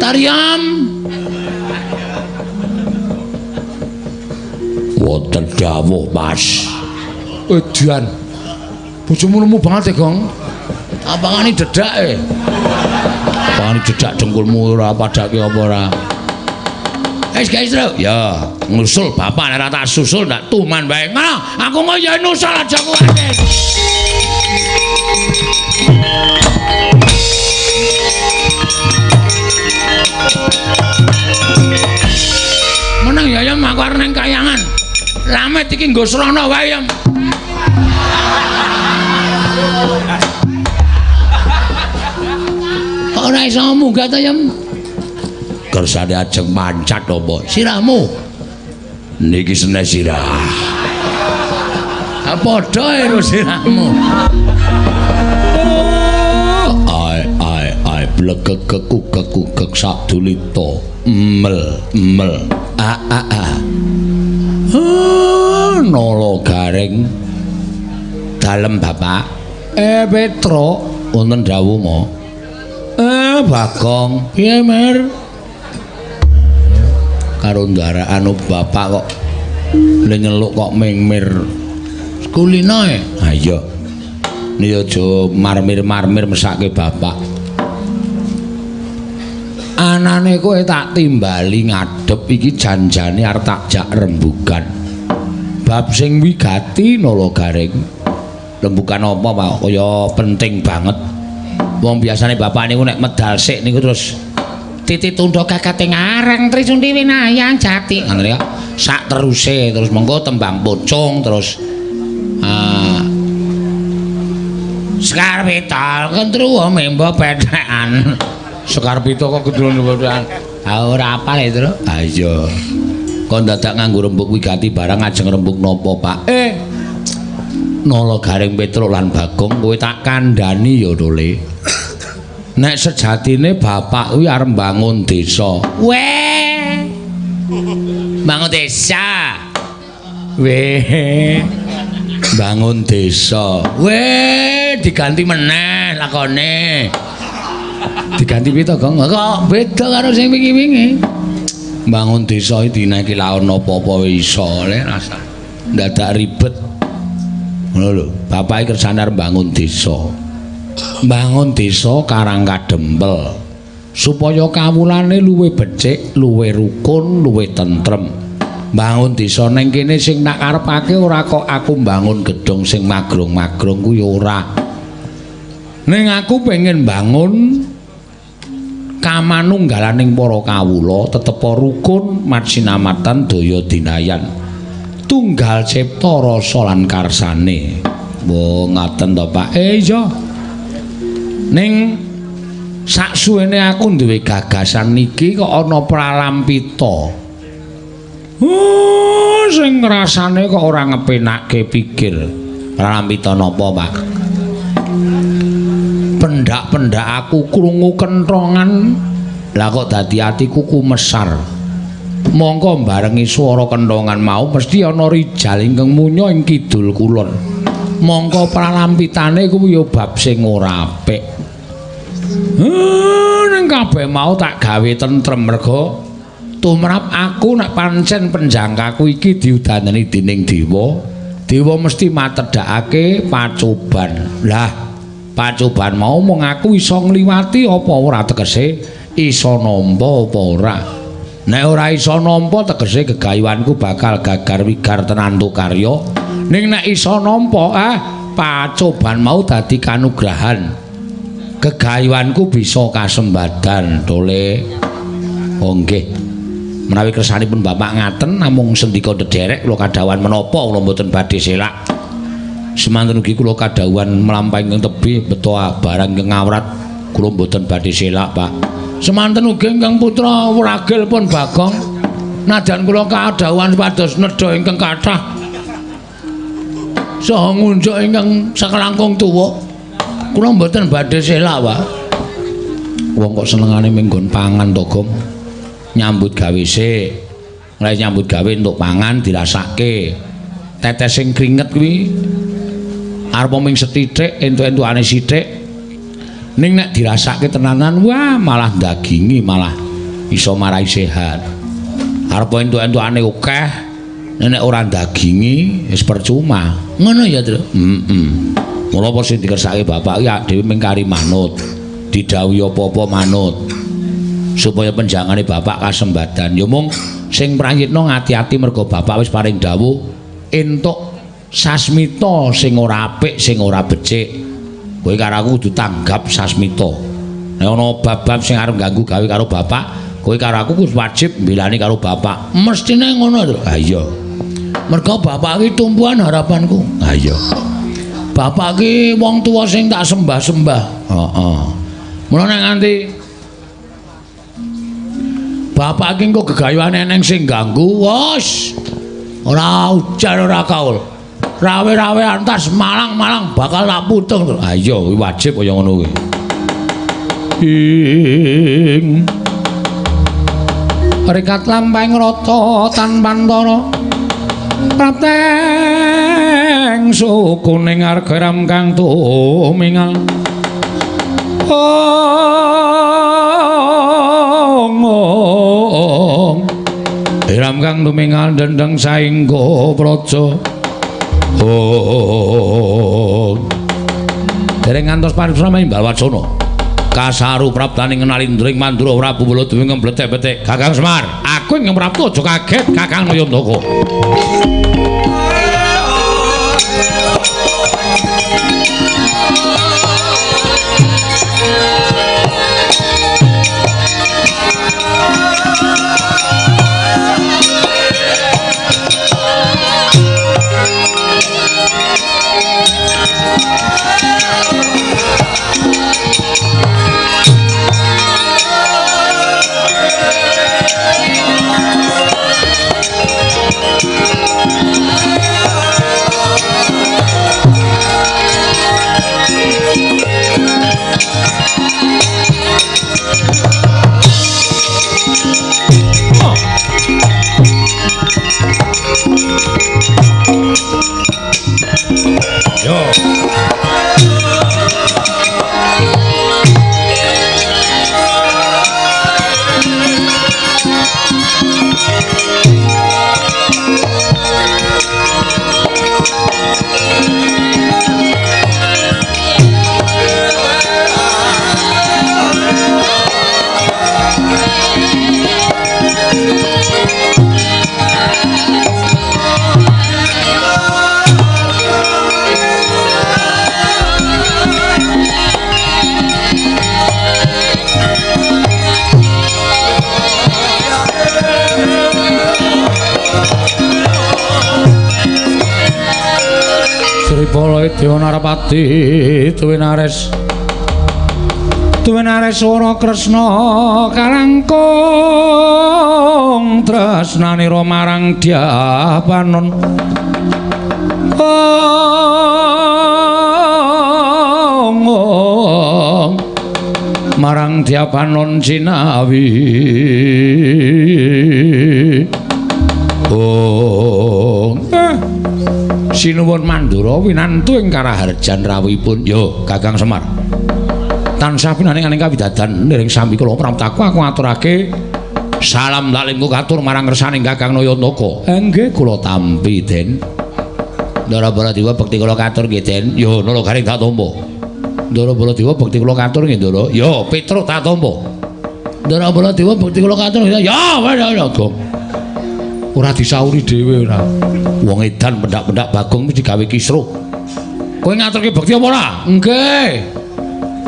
Taryam. Wonten dawuh, Mas. Edan. Bojomu lemu banget e, Gong. Apangane dedake? Apangane dedak dengkulmu ora padake apa ora? Wis guys, Tru. Ya, ngusul bapak nek ora tak susul ndak tuman bae. Ngono, aku mau ya nusul aja kuwatir. Meneng ya, Yem, aku arep nang kayangan. Lamet iki nggo srana wae, Yem. Kok ora iso munggah ta, Yem? Kersane ajeng mancat apa? Sirahmu. Niki seneh sirah. Ha padha karo sirahmu. Ai ai ai blegeg kekugek kugek sak dulita. Mel mel a a a. Nala garing. Dalem Bapak. Petruk wonten dawuh mo. Bagong, piye Mer? Karo ndarakane bapak kok le nyeluk kok mingmir. Kulino e. Ha iya. Ni aja marmir-marmir mesake bapak. Anane kowe tak timbali ngadhep iki janjane arep tak jak rembugan. Bab sing wigati Nala Garing. Rembugan apa, Pak? Kaya penting banget. Wong biasane bapak niku nek medal sik niku terus titi tundha gagating areng Trisundi winayang jati. Ngono ya. Sak teruse terus mengko tembang pocong terus Sekarpita gendruwo membo pethekan. Sekarpita kok gendruwo pethekan. Ha ora apal e, Tru. Ha iya. Kon dadak nganggo rembug wigati barang ajeng rembug napa, Pak? Nala Garing Petruk lan Bagong kowe tak kandhani ya, Dole. Nek sejatine bapak kuwi arep mbangun desa. Weh. Bangun desa. Weh. Bangun desa. Weh, diganti meneh lakone. Diganti piye to, Gong? Kok beda karo sing wingi-wingi. Bangun desa iki dinaiki laon apa-apa iso le rasa. Dadak ribet. Ngono lho, bapak iki kersane arep bangun desa. Bangun desa Karang Kadempel supaya kawulane luwih becik, luwih rukun, luwih tentrem. Bangun desa ning kene sing tak karepake ora kok aku mbangun gedhong sing magrong-magrong kuwi ora. Ning aku pengen bangun kamanunggalaning para kawula tetep rukun matsinamatan daya dinayan. Tunggal cipta rasa lan karsane. Wo ngaten to, Pak? Iya. Ning saksuwene aku duwe gagasan niki kok ana pralampita. Sing rasane kok ora ngepenakke pikir. Pralampita napa, Pak? Pendak-pendak aku krungu kenthongan, lah kok dadi atiku kumesar. Mongko barengi swara kenthongan mau mesti ana rijal ingkang munya ing kidul kulon. Mongko pralampitane kuwi ya bab sing ora apik. Ning kabeh mau tak gawe tentrem merga tumrap aku nek pancen penjangkaku iki diudaneni dening dewa, dewa mesti matedhakake pacoban. Lah, pacoban mau mung aku iso ngliwati apa ora tegese iso nampa apa ora. Nek ora iso nampa tegese gegayuhanku bakal gagar wigar tenantu karya. Ning nek iso nampa, pacoban mau dadi kanugrahan. Gegayuhanku bisa kasembadan, Dole. Oh nggih. Menawi kersanipun bapak ngaten namung sendika ndederek kula kadhawuhan menapa kula mboten badhe selak. Semanten ugi kula kadhawuhan mlampah ingkang tebih beto barang ingkang ngawrat kula mboten badhe selak, Pak. Semanten ugi ingkang putra wragil pun Bagong nadyan kula kadhawuhan supados nedha ingkang kathah saha ngunjuk ingkang sakelangkung tuwa kula mboten badhe selak, Pak. Wong kok senengane minggon pangan to, Gong. Nyambut gawe sik. Nek nyambut gawe entuk pangan dirasake. Tetes sing kringet kuwi arep ming sethithik entuk-entukane sithik. Ning nek dirasake tenanan wah malah dagingi malah Iso marai sehat. Arep entuk-entukane akeh, nek ora dagingi wis percuma. Ngono ya, Tru? Heeh. Mula apa sing dikersake bapak iki dhewe mung kari manut. Didhawuhi apa-apa manut. Supaya penjangane bapak kasembadan. Ya mung sing prayitna ngati-ati mergo bapak wis paring dawuh entuk sasmita sing ora apik, sing ora becik. Kowe karo aku kudu tanggap sasmita. Nek ana bab-bab sing arep ganggu gawe karo bapak, kowe karo aku kudu wajib mbelani karo bapak. Mestine ngono to. Ha iya. Mergo bapak iki tumpuan harapanku. Ha iya. Bapak iki wong tuwa sing tak sembah-sembah. Heeh. Mula nek nganti bapak iki engko gegayuhane eneng sing ganggu, wis ora ujar ora kaul. Rawe-rawe antas malang-malang bakal tak putung. Ha iya, kuwi wajib kaya ngono kuwi. Ing rikat lampahing rata tanpantara prapteng sukuning arga ram kang tumingal. Ong ong ram kang tumingal dendeng saengga praja. Oh, dereng ngantos paripurna imbal wacana. Kasaru praptaning nalindring Mandura Prabu Baladewa ngemblethek-bethek. Kakang Semar, aku ing Praptu aja kaget Kakang Nayantaka. Sripala Dewa Narapati tuwinares tuwinares swara Kresna kalangkung tresnanira marang Dyapanon. Ong ong marang Dyapanon cinawi. Ong sinuwun Mandura winantu ing karaharjan rawuhipun. Yo Kakang Semar, tansah pinaning aning kawidadan niring sambi kula praptaku aku ngaturake salam taklimku katur marang kersaning Kakang Nayantaka. Nggih kula tampi Den. Ndara Baladewa bekti kula katur nggih Den. Yo Nala Garing tak tampa. Ndara Baladewa bekti kula katur nggih Ndara. Yo Petruk tak tampa. Ndara Baladewa bekti kula katur nggih. Ya ya Gong. Ora disauri dhewe ora. Wong edan pendak-pendak Bagong mesti gawe kisruh. Kowe ngaturke bekti apa ora? Nggih.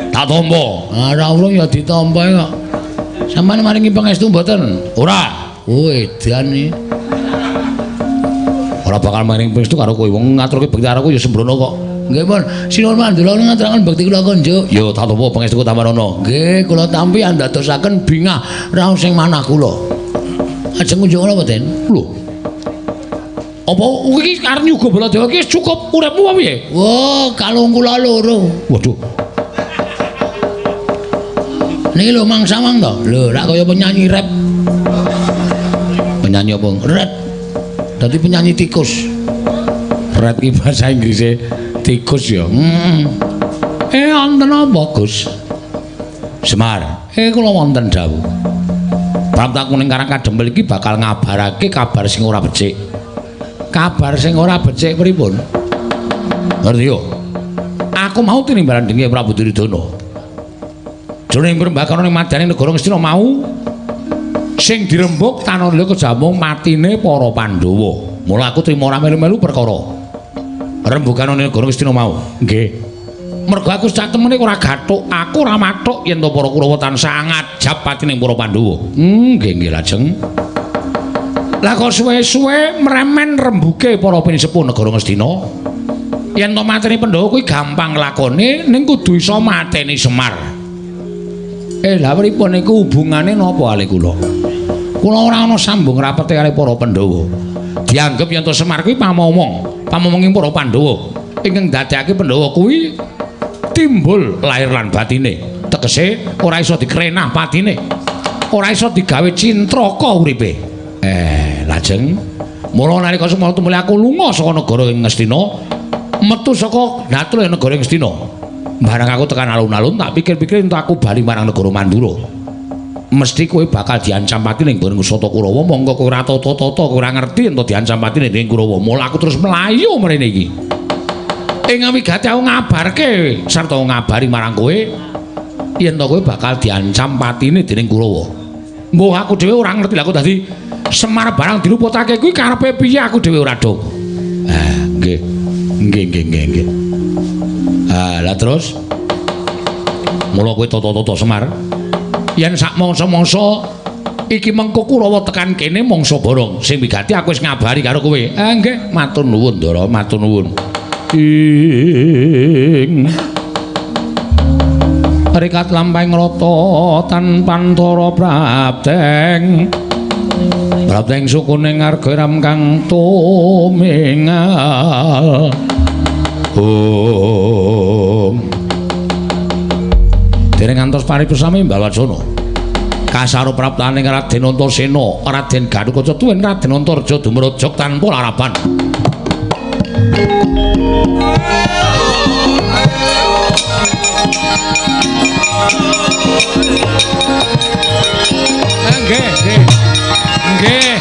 Tak tampa. Ora urung ya ditampa kok. Sampeyan maringi pangestu mboten? Ora. Oh edan iki. Ora bakal maringi pangestu karo kowe. Wong ngaturke bekti karo aku ya sembrono kok. Nggih pun. Sinuwun Mandura ngaturaken bekti kula konjuk. Ya tak tampa pangestuku tampanana. Nggih, kula tampi andadosaken bingah raos sing manah kula. Ajeng kunjuk napa, Den? Lho. Apa iki arep nyuga Baladewa iki cukup uripmu apa piye? Wah, kalung kula loro. Waduh. Niki lho Mang Samang to. Lho, rak kaya penyanyi rap. Penyanyi apa? Rap. Dadi penyanyi tikus. Rap iki bahasa Inggrise tikus ya. Heeh. Wonten apa, Gus? Semar. Kula wonten dawuh. Prapta kuning Karang Kadempel iki bakal ngabarake kabar sing ora becik. Kabar sing ora becik pripun? Ngerti yo? Aku mau tinimbalan dening Prabu Duryudana. Jroning perembakana ning madyaning negara Ngastina mau sing dirembug tanah liya kejamung matine para Pandhawa. Mula aku trima ora melu-melu perkara rembugan ning negara Ngastina mau. Nggih. Mergo aku sak temene ora gathuk, aku ora mathuk yen to para Kurawa tansah ngajap patine para Pandhawa. Nggih nggih lajeng. Lah kok suwe-suwe mremen rembuge para pinisepuh negara Ngastina. Yen to mateni Pandhawa kuwi gampang lakone ning kudu iso mateni Semar. Lah pripun niku hubungane napa ale kula? Kula ora ana sambung rapete karo para Pandhawa. Dianggep yen to Semar kuwi pamomong, pamomonging para Pandhawa. Ingkang ndadekake Pandhawa kuwi timbul lahir lan batine. Tegese ora iso dikrenah patine. Ora iso digawe cintraka uripe. Lajeng mula nalika semana tumuli aku lunga saka negara Ngastina, metu saka datul negara Ngastina. Barang aku tekan alun-alun tak pikir-pikir entuk aku bali marang negara Mandura. Mesti kowe bakal diancam pati ning nggon Sata Kurawa, mongko kowe ora tata-tata, kowe ora ngerti entuk diancam pati ning Kurawa. Mula aku terus mlayu mrene iki. Ing wigati aku ngabarke sarta ngabari marang kowe yen to kowe bakal diancam patine dening Kurawa. Mbuh aku dhewe ora ngerti lha aku dadi Semar barang diluputake kuwi karepe piye aku dhewe ora dong. Nggih. Nggih nggih nggih nggih. Lah terus mula kowe tata-tata Semar. Yen sak mangsa-mangsa iki mengko Kurawa tekan kene mangsa borong. Sing wigati aku wis ngabari karo kowe. Nggih, matur nuwun Ndara, matur nuwun. Ing rikat lampahing rata tanpantara prapteng. Prapteng sukuning arga ram kang tumingal. Om. Dereng ngantos paripesami Balwacana. Kasaro praptaning Raden Antasena, Raden Gatotkaca tuwin Raden Antarja dumrejog tanpa laraban. Nggih, nggih. Nggih.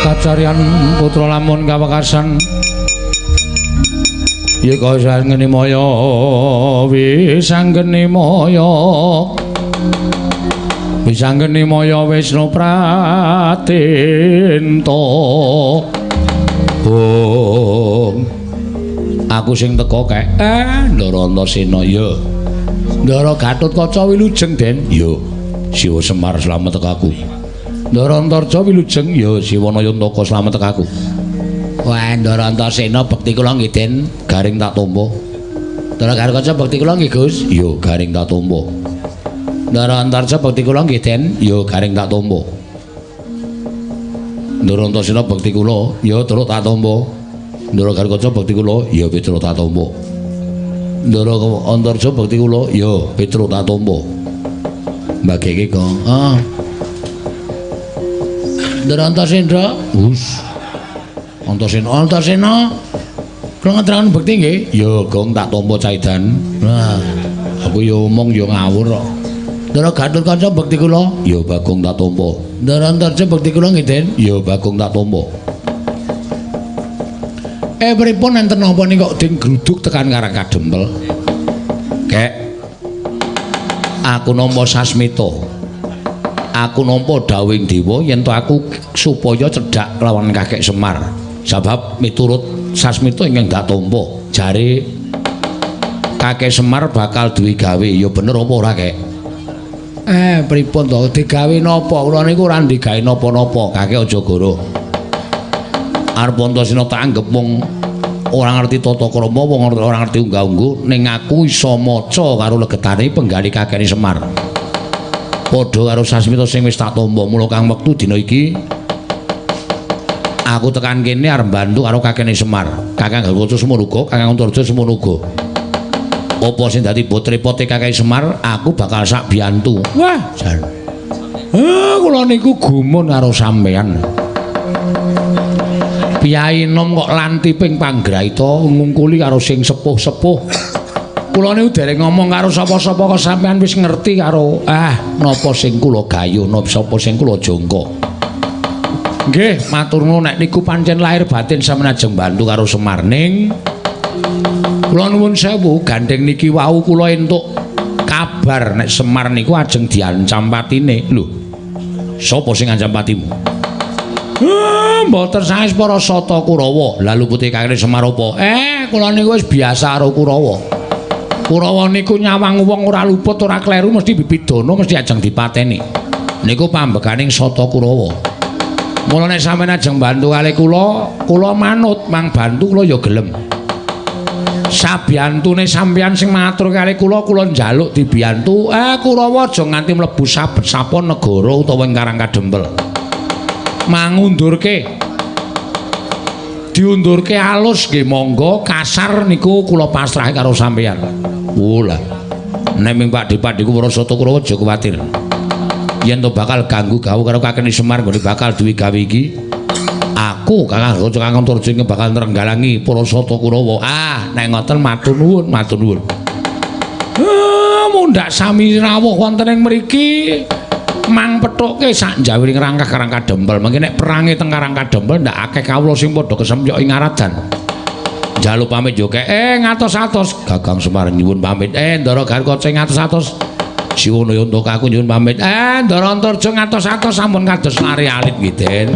Kacarian putra lamun kawekasan yeka sanggeni maya wisanggeni maya wisanggeni maya Wisnu Pratinta. Om aku sing teka kek Ndara Antasena ya Ndara Gatotkaca wilujeng Den ya Siwa Semar slamet tekaku. Ndara Antarja wilujeng ya Siwa Nayantaka slamet tekaku. Wah Ndara Antasena bekti kula nggih Den garing tak tampa. Ndara Gatotkaca bekti kula nggih Gus ya garing tak tampa. Ndara Antarja bekti kula nggih Den ya garing tak tampa. Ndara Antasena bekti kula ya truk tak tampa. Ndara Gatotkaca bekti kula ya Petruk tak tampa. Ndara Antarja bekti kula ya Petruk tak tampa. Mbageke Gong. Ah. Ndara Antasena, hus. Antasena, Antasena. Kula ngeteraken bekti nggih. Ya Gong tak tampa caidan. Nah, aku ya omong ya ngawur kok. Ndara Gatotkaca bekti kula, ya Bagong tak tampa. Ndara Antarja bekti kula nggih Den, ya Bagong tak tampa. Pripun enten napa ning kok ding gruduk tekan Karang Kadempel? Kek. Aku nampa sasmita. Aku nampa dawuhing dewa yen to aku supaya cedhak lawan Kakek Semar. Sebab miturut sasmita ingkang dak tampa, jare Kakek Semar bakal duwe gawe. Ya bener apa ora, Kek? Pripun to? Digawe napa? Kula niku ora digawe napa-napa. Kakek aja goro. Arep Antasena tak anggep wong ora ngerti tata krama, wong ora ngerti unggah-ungguh, ning aku iso maca karo legetane penggali Kakek Semar. Padha karo sasmita sing wis tak tampa. Mula kang wektu dina iki aku tekan kene arep bantu karo Kakek Semar. Kakang Garuda semono uga, Kakang Antarja semono uga. Apa sing dadi bot repote Kakek Semar, aku bakal sak biyantu. Wah, jan. Kula niku gumun karo sampean. Piyai nom kok lantiping panggraita ngungkuli karo sing sepuh-sepuh. Kula niku dereng ngomong karo sapa-sapa kok sampean wis ngerti karo napa sing kula gayuh, napa sapa sing kula jangka. Nggih, matur nuwun nek niku pancen lahir batin sampeyan ajeng bantu karo Semar ning kula nuwun sewu, gandeng niki wau kula entuk kabar nek Semar niku ajeng diancam patine. Lho, sapa sing ngancam patimu? Mboten sanes para Sata Kurawa. Lah lupute Kakek Semar apa? Kula niku wis biasa karo Kurawa. Kurawa niku nyawang wong ora luput, ora kleru, mesti bibidana, mesti ajeng dipateni. Niku pambekaning Sata Kurawa. Mula nek sampeyan ajeng bantu kalih kula, kula manut, mang bantu kula ya gelem. Sabiyantune sampeyan sing matur kalih kula, kula njaluk dibiyantu. Kurawa aja nganti mlebu sabet sapa negara utawa ing Karang Kadempel. Mangundurke. Diundurke alus nggih monggo, kasar niku kula pasrahi karo sampeyan. Lah. Nek ming Pakdhe-pakdheku para Sata Kurawa aja kuwatir. Yen to bakal ganggu gawu karo Kakek Semar nggone bakal duwe gawe iki. Aku Kakang Garuda Kakang Antarja ingkang bakal nrenggalangi para Sata Kurawa. Nek ngoten matur nuwun, matur nuwun. Mundhak sami rawuh wonten ing mriki mang pethuke sak njawiring rangkah Karang Kadempel. Mengki nek perange teng Karang Kadempel ndak akeh kawula sing padha kesemyok ing aradan. Njaluk pamit yo kek. Ngatos-atos Gagang Semar nyuwun pamit. Ndara Garuda ngatos-atos. Siwono untuk aku nyuwun pamit. Ndara Antarja ngatos-atos sampun kados lari alit nggih, Den.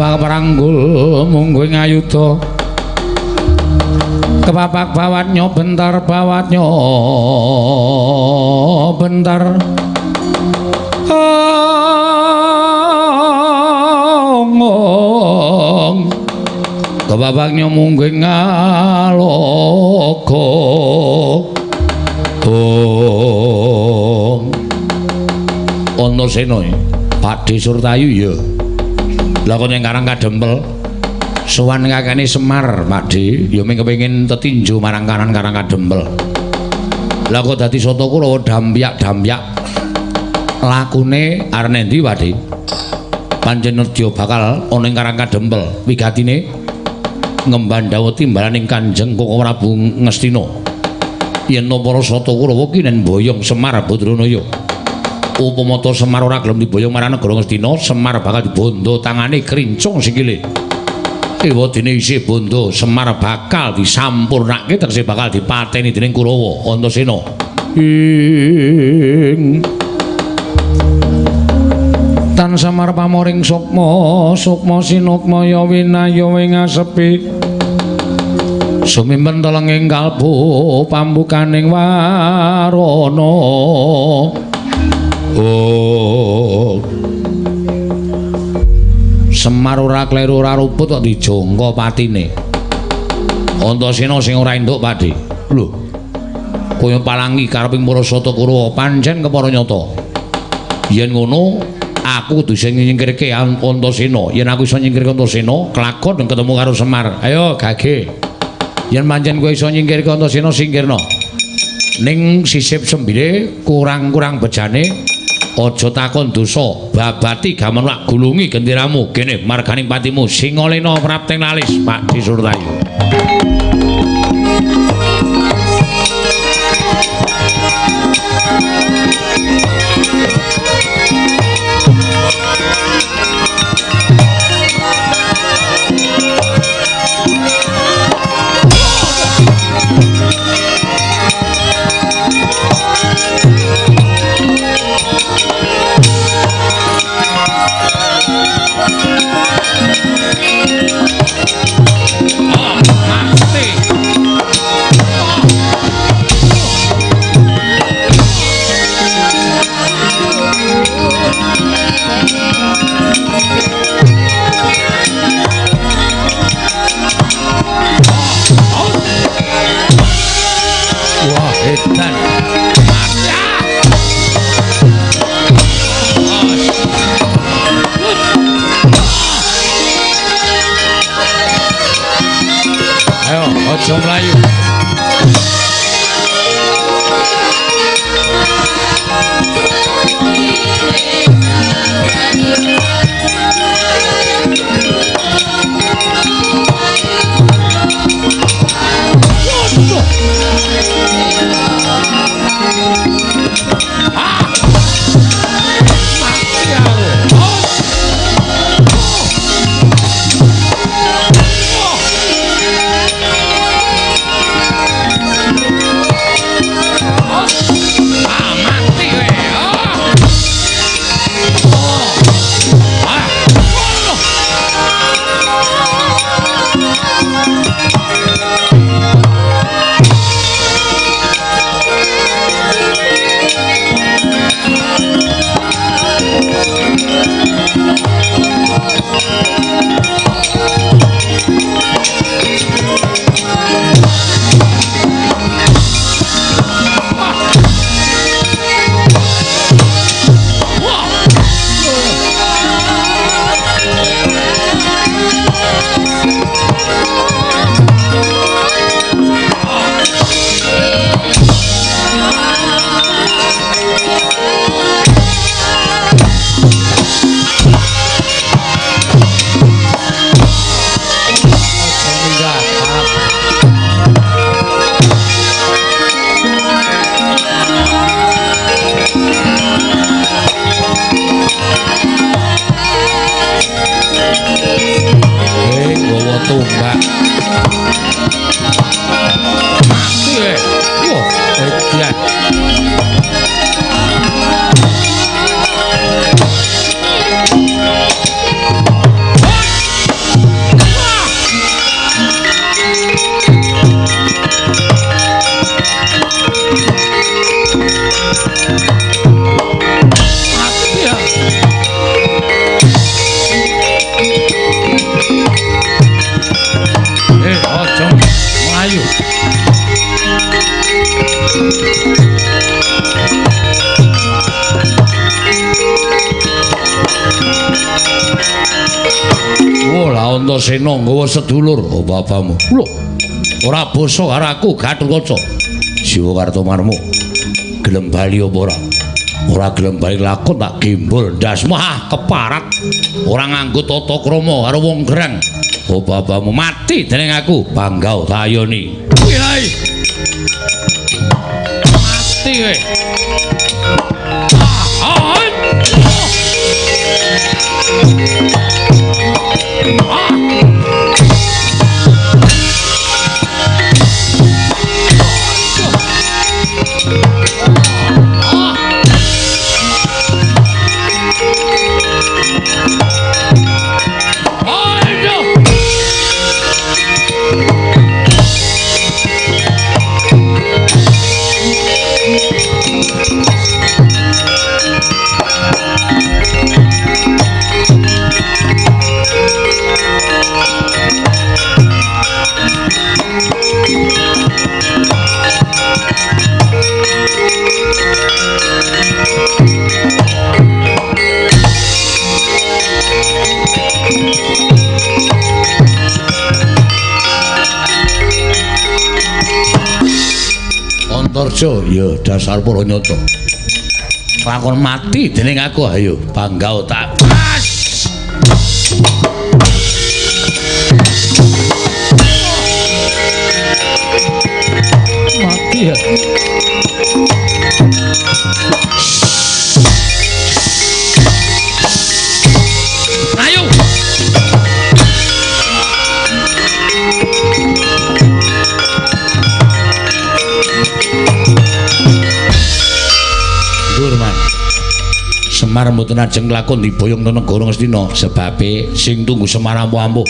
Paranggul mungguh ngayuda kepapak bawatnya bentar bawatnya bentar ong Kebabak nyomungging ngaloka. Oh. Antasena Pakde Surtayu ya. Lah kok ning Karang Kadempel sowan kakane Semar Pakde ya mung kepengin tetinju marang kanan Karang Kadempel. Lah kok dadi Sata Kurawa dampyak-dampyak lakune arep endi Pakde? Pancen nedya bakal ana ing Karang Kadempel wigatine ngemban dawuh timbalaning Kanjeng Koko Prabu Ngastina. Yen para Sata Kurawa ki nen boyong Semar Badranaya. Upama ta Semar ora gelem diboyong marang negara Ngastina, Semar bakal dibondo tangane krincung sikile. Ewadene isih bondo, Semar bakal disampurnake tegese bakal dipateni dening Kurawa Antasena. Ing tan Semar pamoring sukma, sukma sinukmaya winaya ing asepi. Sumimpen telenging kalbu pambukaning warana. Oh. Semar ora kleru ora luput kok dijangka patine. Antasena sing ora entuk Pakde. Lho. Kowe palangi kareping para Sata Kurawa pancen kepara nyata. Yen ngono aku kudu sing nyingkirke Antasena. Yen aku iso nyingkirke Antasena, kelakon ketemu karo Semar. Ayo gage. Yen pancen kowe iso nyingkirke Antasena singkirna. Ning sisip sembile kurang-kurang bejane aja takon dosa, babati gaman lak gulungi genderamu kene marganing patimu Singalena prapting lalis Pakde Surtayu. Aja mlayu. Tombak. Mati kowe. Wah, edan. Mati ya. Antasena nggawa sedulur. Oh bapamu. Lho, ora basa karo aku Gathotkaca. Siwa Kartomarmo. Gelem bali apa ora? Ora gelem bali lakon tak gembol ndasmu. Ah, keparat. Ora nganggo tata krama karo wong gerang. Oh bapamu mati dening aku. Panggau tayoni. Yai. Mati kowe. Antarja, ya dasar para nyata. Lakon mati dening aku, ayo panggau tak. Mati ya. Ayo. Durman. Semar mboten ajeng lakon diboyong ten negara Ngastina sebabe sing tunggu Semar ampuh-ampuh.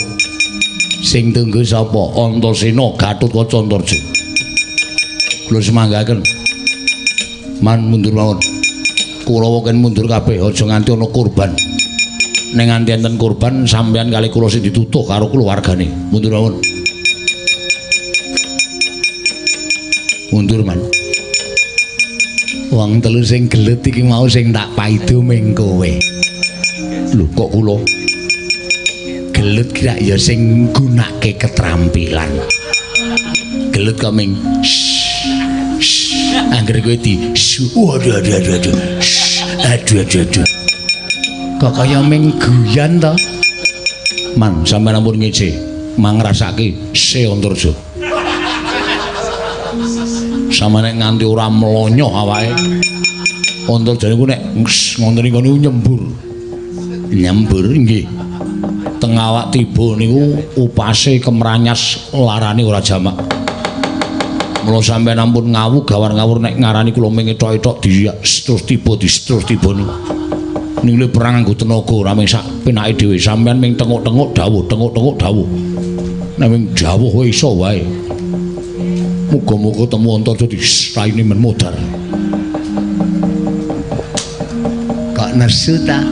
Sing tunggu sapa? Antasena Gathotkaca Antarja. Kula semanggaken. Man mundur mawon. Kurawa ken mundur kabeh aja nganti ana korban. Nek nganti enten korban sampeyan kali kula sing ditutuh karo keluargane. Mundur mawon. Mundur man. Wong telu sing gelut iki mau sing tak paido ming kowe. Lho kok kula? Gelut ki ya sing nggunakake ketrampilan. Gelut kok ming angger kowe di waduh aduh aduh aduh. Aduh aduh aduh. Kok kaya ming guyan to? Man, sampeyan ampun ngece, mangrasake se Antarja. Sama nek nganti ora mlonyoh awake. Antarja niku nek ngoten niku nyembur. Nyembur nggih. Teng awak tiba niku upase kemranyas larane ora jamak. Mula sampeyan ampun ngawu gawar ngawur nek ngarani kula ming etok-etok di terus tiba di terus tiba niku. Niku perang nganggo tenaga ora ming sak penake dhewe. Sampeyan ming tenguk-tenguk dawuh, tenguk-tenguk dawuh. Nek ming dawuh wae iso wae. Muga-muga temu Antarja di raine men modar. Kok nesu ta?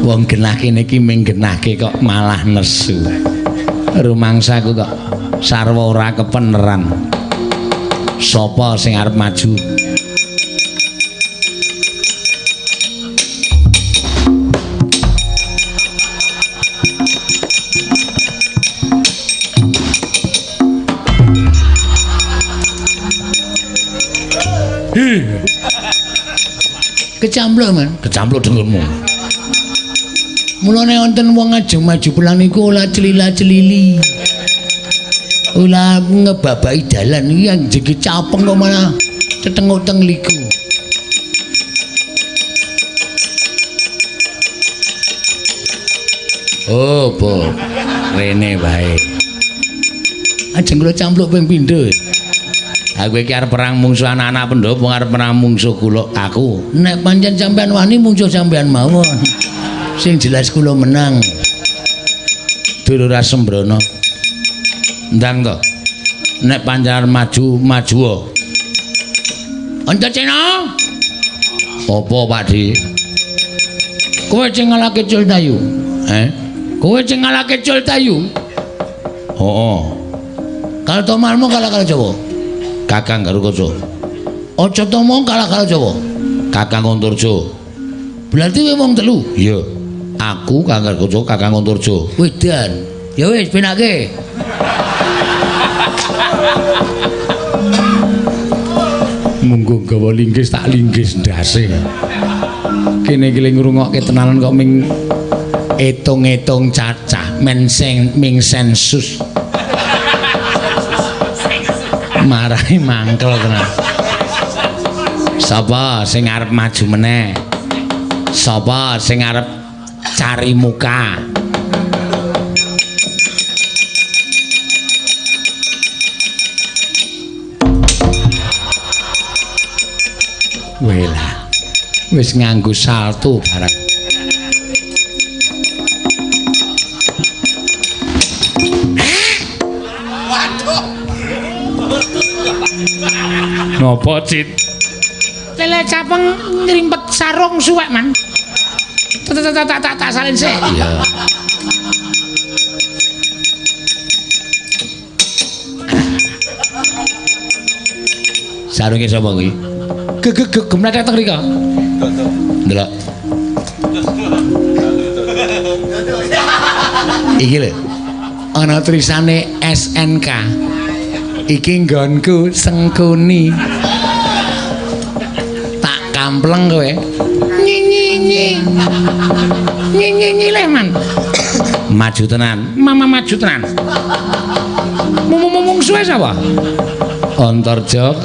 Wong genah kene iki ming genahke kok malah nesu. Rumangsaku kok sarwa ora kepeneran. Sapa sing arep maju? Kecampluk man, kecampluk dengkulmu. Mulane wonten wong ajeng maju pelang niku ora celila-celili. Ora ngebabaki dalan iki anjege capeng kok malah cetenguk teng liku. Oh, po. Rene wae. Ajeng kula campluk ping pindho. Aku iki arep perang mungsuh anak-anak Pandhawa, arep perang mungsuh kula aku. Nek pancen sampean wani mungsuh sampean mawon. Sing jelas kula menang. Dulur Asembrono. Ndang to. Nek pancen maju, maju. Antasena. Apa, Pak Di? Kowe sing ngalahke Cul Tayu. Eh? Kowe sing ngalahke Cul Tayu? Heeh. Kartomarmo kalah karo Jawa. Kakang Garukaca. Aja tomong kalah karo Jawa. Kakang Antarja. Berarti kowe wong telu? Iya. Aku Kakang Gatot Kakang Antarja. Wedan. Ya wis penake. Munggo gawa linggis tak linggis ndase. Kene iki ngrungokke tenanan kok ming etung-etung cacah men sing ming sensus. Marahi mangkel tenan. Sapa sing arep maju meneh? Sapa sing arep cari muka? Welah. Wis nganggo salto barang. Waduh. Napa, Cit? Lele capeng ngrimpet sarung suwek, Man. Tak salin sik. Iya. Sarunge sapa kuwi? Gegeg gemlethek teng rika. Ndelok. Iki lho. Ana tulisane SNK. Iki nggonku Sengkuni. Tak kampleng kowe. Nyi nyi nyi. Nyi nyi nyi leh, Man. Maju tenan. Mama maju tenan. Mumung suwe sapa? Antarja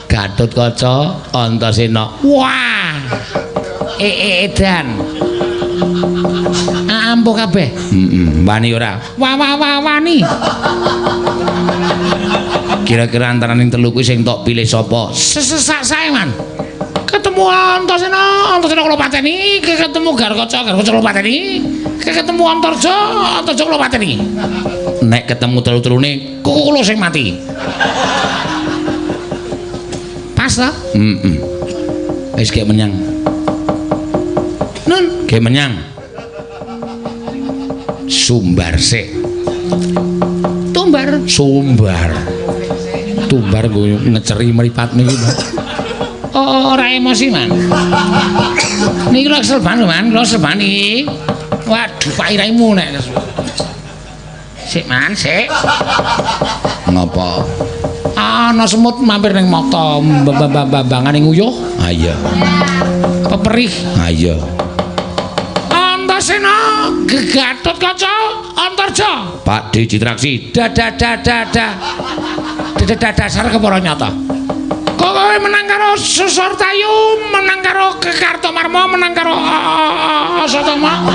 Gatotkaca Antasena. Wah. Edan. Ampuh kabeh. Heeh, wani ora? Wa wa wa wani. Kira-kira antaraning telu kuwi sing tok pilih sapa? Sesak sae, Man. Ketemu Antasena, Antasena kula pateni, ketemu Garkaca, Garkaca kula pateni, ketemu Antarja, Antarja kula pateni. Nek ketemu telu-telune, kuku kula sing mati. Pas ta? Heeh. Wis gek menyang. Nun, gek menyang. Sumbar sik. Tumbar, sumbar. Tumbar nggo ngeceri mripat niki. Oh, ora emosi, Man. Niki lho kesel banget, Man. Kula kesel banget iki. Waduh, pak iraimu nek. Sik, Man, sik. Ngapa? Ana semut mampir ning mata, mbambangane nguyuh. Ha iya. Peperih. Ha iya. Antasena, Gatotkaca, Antarja. Pak D Citraksi. Dada. Dada dasar kepara nyata. Kok kowe menang karo Susortayu, menang karo Kartomarma, menang karo Asatama.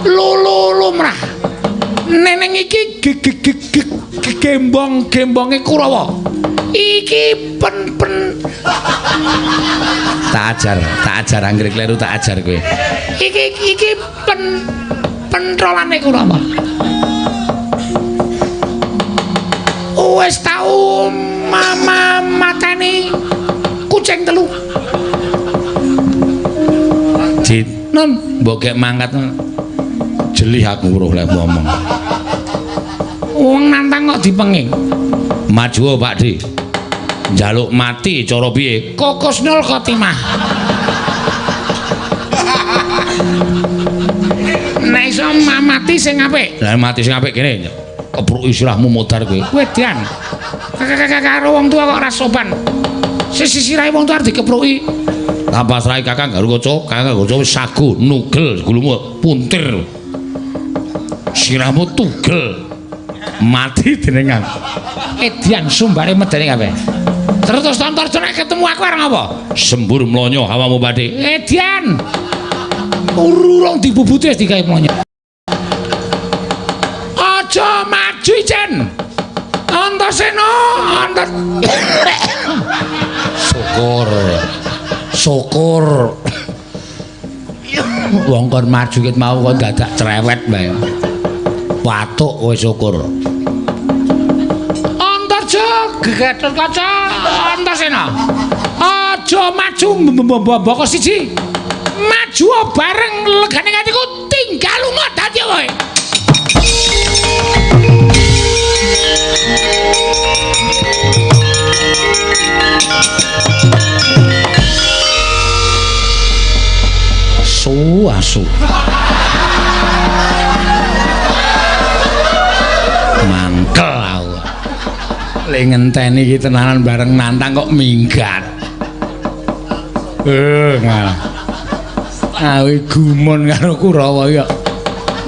Lulu lumrah. Neneng iki gembong-gembonge Kurawa. Iki pen-pen tak ajar anggere kleru tak ajar kowe. Iki pen pentrolane Kurawa. Wis tau mama mateni kucing telu. Cit, non mbok gek mangkat jelih aku weruh lek ngomong. Wong nantang kok dipenging. Maju Pak D. Njaluk mati cara piye? Kokusnul khotimah. Nek iso mati sing apik. Lah mati sing apik kene. Kepruk istilahmu modar kowe. Wedan. Karo wong tua kok ora sopan. Sisirahe wong tua arep dikepruki. Tak pasrahi Kakang Garukaca, Kakang Garukaca wis sagu nugel gulumu puntir. Sirahmu tugel. Mati dening aku. Edian sumbare medeni kabeh. Terus Antarja nek ketemu aku arep ngapa? Sembur mlonyo hawamu badhe. Edian. Urung dibubuti wis digawe mlonyo. Aja maju ijen. Antasena, Antar. Syukur. Syukur. Wong kon maju ket mau kon dadak cerewet bae. Watuk kowe syukur. Antarja, Gatotkaca, Antasena. Aja maju mboko siji. Maju bareng legane atiku tinggal lunga dadi kowe. Asu, asu. Asu. Mangkel aku. Le ngenteni iki tenanan bareng nantang kok minggat. Ngalah. Awe gumun karo Kurawa iki kok.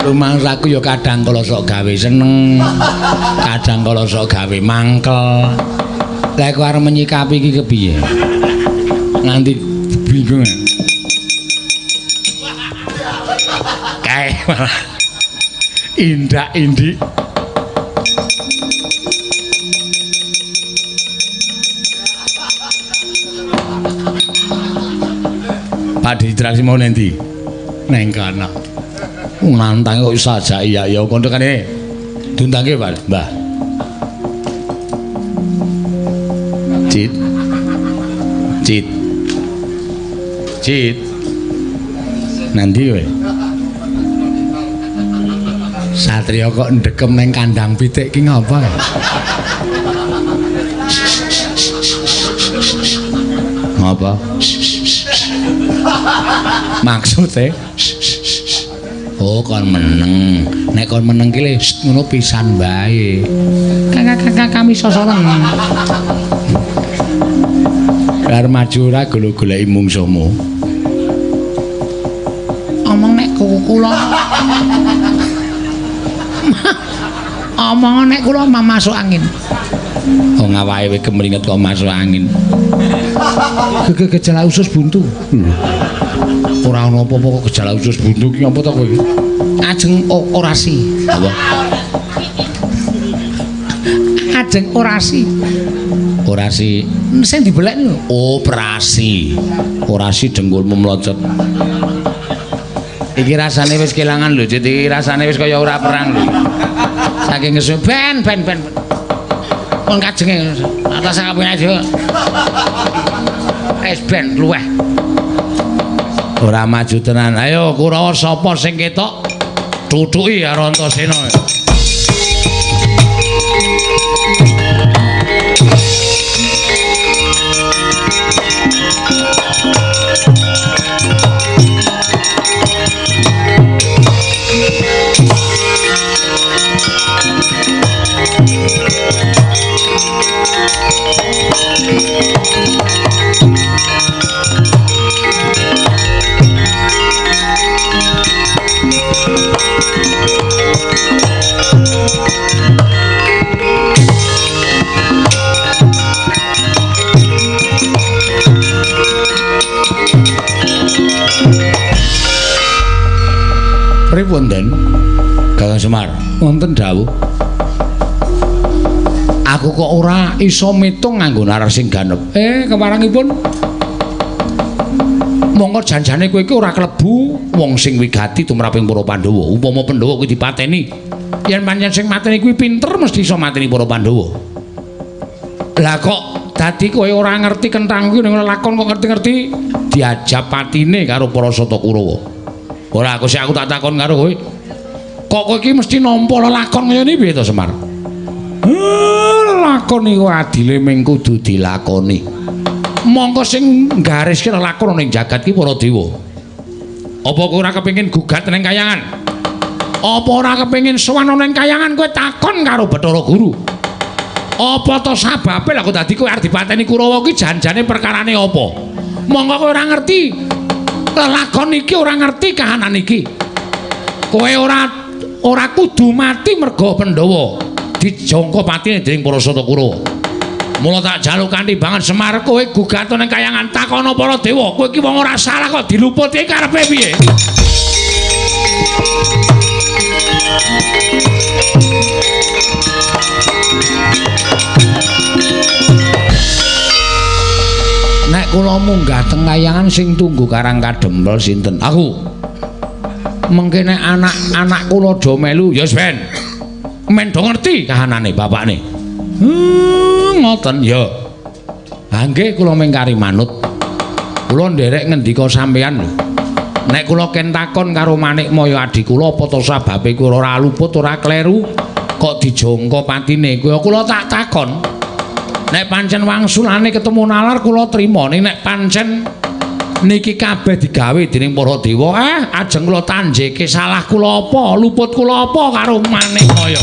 Rumangsaku ya kadang kala sok gawe seneng, kadang kala sok gawe mangkel. Lah aku arep menyikapi iki kepiye? Nganti bingung. Kae malah indak-indik. Pak Ditraksi mau nanti neng kana. Nantang kok iso aja iya ya kontokane diundangke Pak Mbah. Cit. Cit. Cit. Nanti kowe. Satria kok ndekem neng kandang pitik ki ngapa? Ngapa? Maksude oh kon meneng. Nek kon meneng ki le ngono pisan wae. Kakak kami sosoren. Kar maju ora golo-goleki mungsuhmu. Omong nek kula. Omong nek kula masuk angin. Wong awake wis kemringet kok masuk angin. Gejala usus buntu. Ora ana apa-apa kok gejala usus buntu ki apa to kowe iki? Ajeng orasi. Apa? Ajeng orasi. Orasi sing dibelek lho. Operasi. Orasi dengkulmu mlocot. Iki rasane wis kelangan lho, Cit. Iki rasane wis kaya ora perang lho. Saking ngesu ben. Pun kajenge atas kabeh aja. Wis ben luweh. Ora maju tenan. Ayo Kurawa sapa sing ketok? Tutuki karo Antasena. Pripun, Den? Kakang Semar, wonten dawuh. Aku kok ora iso mitung nganggo narar sing ganep. Keparangipun. Mongko janjane kowe iki ora klebu wong sing wigati tumraping para Pandhawa. Upama Pandhawa kuwi dipateni, yen pancen sing mateni kuwi pinter mesti iso mateni para Pandhawa. Lah kok dadi kowe ora ngerti kenthang kuwi ning lakon kok ngerti-ngerti diajab patine karo para Sata Kurawa. Ora aku sik aku tak takon karo kowe. Kok kowe iki mesti nampa lelakon kaya ngene piye to, Semar? Lelakon iku adile ming kudu dilakoni. Mongko sing nggariske lelakon ning jagat ki para dewa. Apa kowe ora kepengin gugat ning kayangan? Apa ora kepengin sowan ning kayangan kowe takon karo Bathara Guru? Apa to sababe lha kok dadi kowe arep dipateni Kurawa ki janjane perkarane apa? Mongko kowe ora ngerti lelakon iki ora ngerti kahanan iki. Kowe ora kudu mati merga Pandhawa dijangka patine dening para Sata Kurawa. Mula tak jaluk kanthi banget Semar kowe gugat ning kayangan takono para dewa. Kowe iki wong ora salah kok diluputi karepe piye? Nek kula munggah teng kayangan sing tunggu Karang Kadempel sinten? Aku. Mengke nek anak-anak kula do melu ya wis ben. Men do ngerti kahanane bapakne. Ngoten ya. Ha nggih kula mengkari manut. Kula nderek ngendika sampeyan lho. Nek kula ken takon karo Manikmaya adi kula apa to sababe kula ora luput ora kleru kok dijangka patine kuwi kula tak takon. Nek pancen wangsulane ketemu nalar kula trima, ning nek pancen Niki kabeh digawe dening para dewa. Ajeng kula tanjeke salah kula apa, luput kula apa karo Manikmaya.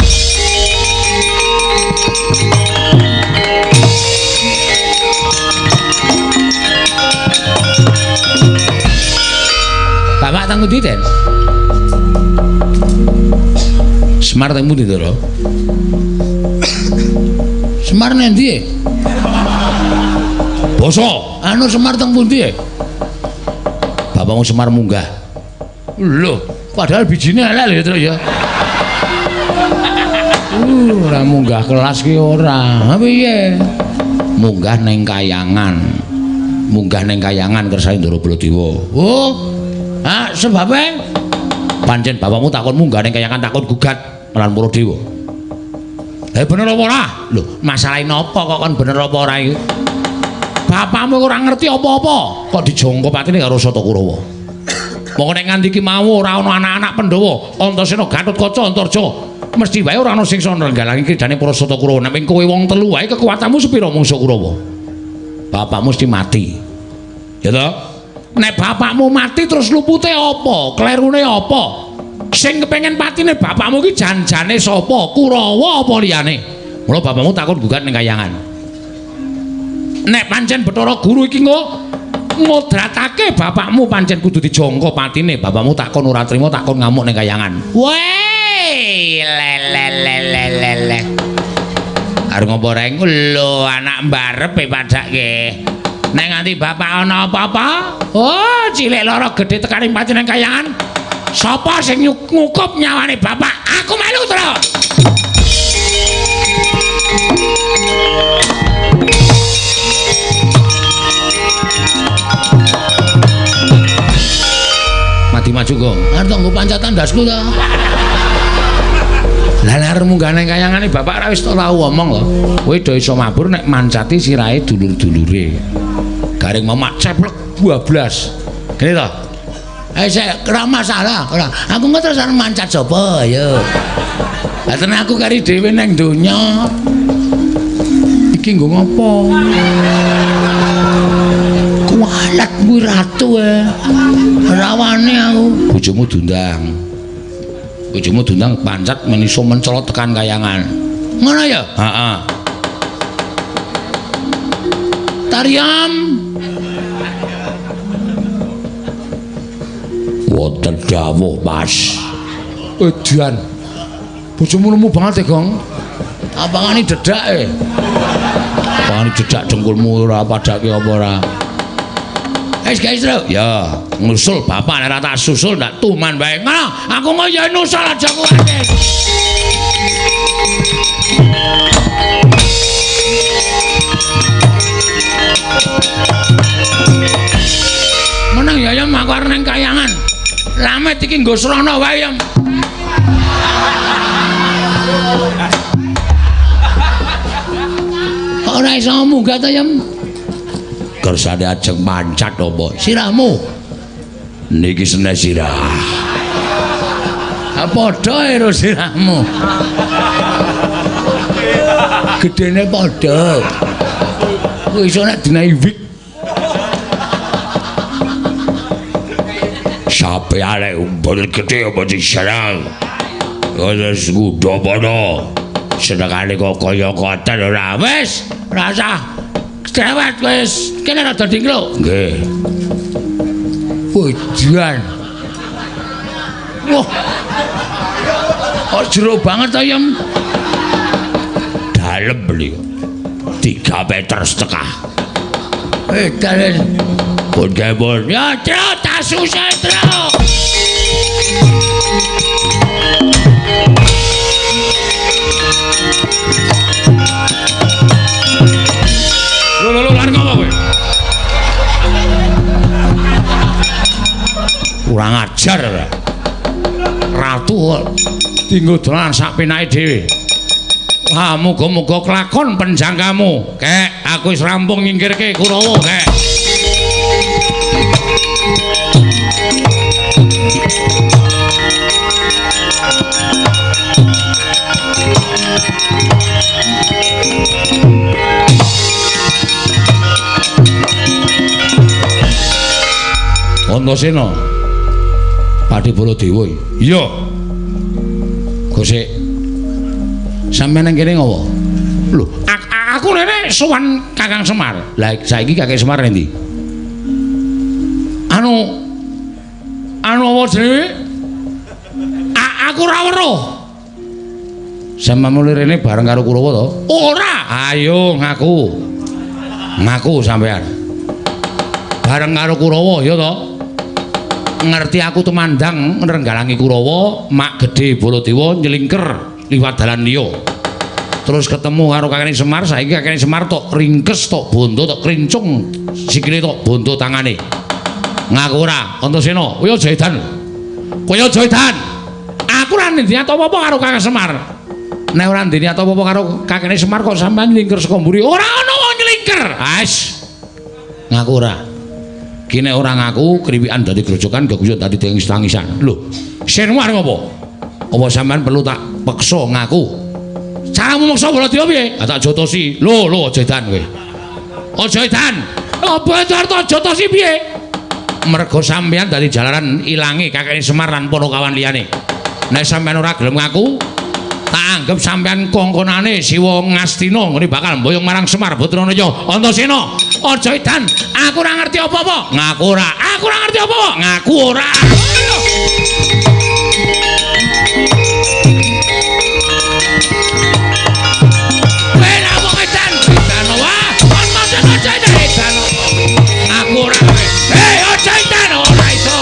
Bapak teng pundi, Den? Semar teng pundi, Ndara? Semar nendi? Basa, anu Semar teng pundi? Bapakmu Semar munggah. Lho, padahal bijine elek lho, Tru ya. Ora munggah kelas ki ora. Ha piye? Munggah ning kayangan. Munggah ning kayangan kersane Ndara Baladewa. Oh. Ha, sebabe pancen bapakmu takon munggah ning kayangan takon gugat lan para dewa. Bener apa ora? Lho, masalahe napa kok kon bener apa ora iki? Bapakmu ora ngerti apa-apa, kok dijangka patine karo Sata Kurawa. Mongko nek nganti iki mau ora ana anak-anak Pandhawa, Antasena, Gatotkaca, Antarja, mesti wae ora ana sing iso nenggalangi kridane para Sata Kurawa. Nek kowe wong telu wae kekuatanmu sepira mungsu Kurawa? Bapakmu mesti mati. Ya toh? Nek bapakmu mati terus lupute apa? Klerune apa? Sing kepengen patine bapakmu iki janjane sapa? Kurawa apa liyane? Mula bapakmu takon gugat ning kayangan. Nek pancen Bathara Guru iki ngodratake bapakmu pancen kudu dijangka patine. Bapakmu takon ora trima, takon ngamuk ning kayangan. Weh, lelelelelele. Arep ngopo reng? Lho, anak mbarepe padake. Nek nganti bapak ana apa-apa, oh cilik lara gedhe tekaning patine kayangan. Sapa sing ngukup nyawane bapak? Aku melu, Tru. Mati maju, Gong. Arep nggo pancatan ndasku ta. Lah nek arep munggah nang kayangane bapak ora wis tau omong lho. Kowe do iso mabur nek mancati sirahe dulur-dulure. Garing mamak ceplek 12. Kene to. Sik ora masalah, ora. Aku engko terus arep mancat sapa ayo. Lah tenan aku kari dhewe nang donya. Iki nggo ngopo? Kualat kuwi ratu e. Rawane aku. Bojomu diundang. Bojomu diundang pancat men iso mencolot tekan kayangan. Ngono ya? Heeh. Tariam. Wonten dawuh, Mas. Edan. Bojomu lemu banget e, Gong. Apangane dedak e. Apangane dedak dengkulmu ora padake apa ora. Wis guys, Tru. Ya, ngusul bapak nek ora tak susul ndak tuman wae. Ngono, aku mau ya nusul aja kuwatir. Meneng ya, Yam, aku arep nang kayangan. Lamet iki nggo srana wae, Yam. Ora iso munggah ta, Yam? Kersane ajeng mancat apa? Sirahmu. Niki seneh sirah. Ha padha karo sirahmu. Gedene padha. Kuwi iso nek dinahi wig. Sape arek umbul gedhe apa diserang. Wis ngudha padha. Senengane kok kaya koten ora wis, rasah cerewet wis. Kene rada dingkluk. Nggih. Pujian. Wah. Kok jero banget ta, Yem? Dalem beli. 3,5 meter. Dalem. Pun pun. Ya, Tru, tak susah, Tru. Lho, lho, lho, arep ngopo kowe? Kurang ajar ora. Ratu kok dinggo dolan sak penake dhewe. Wah, muga-muga kelakon penjangkamu. Kek, aku wis rampung nyingkirke Kurawa, kek. Antasena. Pakdhe Baladewa. Iya. Gosek. Sampeyan nang kene ngopo? Lho, aku rene sowan Kakang Semar. Lah saiki Kakek Semar endi? Anu anu apa jenenge? Aku ora weruh. Sampeyan mulih rene bareng karo Kurawa to? Ora. Ayo ngaku. Ngaku sampean. Bareng karo Kurawa ya to? Ngerti aku tumandang nrenggalangi Kurawa, mak gedhe Baladewa nyelingker liwat dalan liya. Terus ketemu karo Kakek Semar, saiki Kakek Semar tok ringkes, tok bondo, tok krincung sikile tok bondo tangane. Ngaku ora, Antasena, kowe aja edan. Kowe aja edan. Aku ora ndek apa-apa karo Kakek Semar. Nek ora ndek apa-apa karo Kakek Semar kok sampean nyelingker saka mburi. Ora ana wong nyelingker. Ais. Ngaku ora. Ki nek ora ngaku, kriwikan dadi grojokan, geguyon dadi tangis-tangisan. Lho, senmu arep apa? Apa sampean perlu tak peksa ngaku? Caramu meksa Baladewa piye? Ah tak jotosi. Lho, lho aja edan kowe. Aja edan. Apa arep jotosi piye? Mergo sampean dadi jalaran ilange Kakek Semar lan para kawan liyane. Nek sampean ora gelem ngaku, tak anggap sampean kongkonane Siwa Ngastina ngene bakal mboyong marang Semar Putranaya. Antasena, aja edan. Aku ora ngerti apa-apa. Ngaku ora. Aku ora ngerti apa-apa. Ngaku ora. Aku ora. Hei, aja edan, ora iso.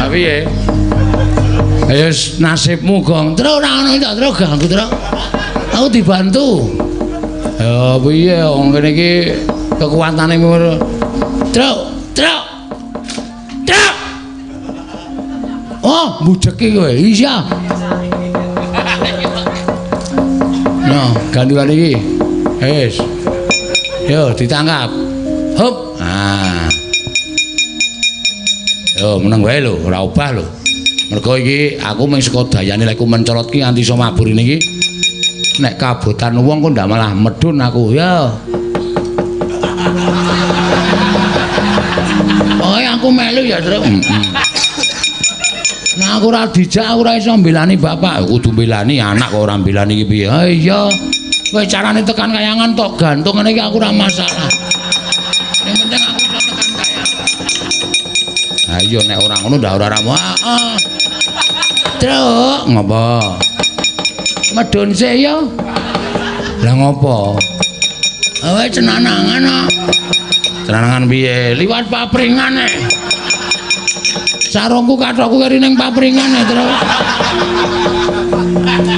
Piye? Ayo nasibmu, Gong. Truk ora ono tak truk ganggu truk. Aku dibantu. Ya piye wong kene iki kekuatane ngono. Truk, truk. Truk. Oh, mbujeki kowe. Iya. Nah, gandulan iki. Wis. Yo ditangkap. Hup. Ah. Yo meneng wae lho, ora obah lho. Mergo iki aku mung saka dayane lek mencolot ki nganti iso mabur ini iki. Nek kabotan wong kok ndak malah medun aku ya. Pokoke aku melu ya, Truk. Nah aku ora dijak, aku ora iso mbelani bapak. Kudu mbelani anak kok ora mbelani iki piye. Ha iya. Kowe carane tekan kayangan tok gantung ngene iki aku ora masalah. Sing penting aku iso tekan kayangan. Ayo nek ora ngono ndak ora ramu. Heeh. Truk, ngopo? Medun sik ya. Lah ngopo? Kowe cenanangan kok. Cenanangan piye? Liwat papringan e. Sarungku kathokku keri ning papringan e, Truk.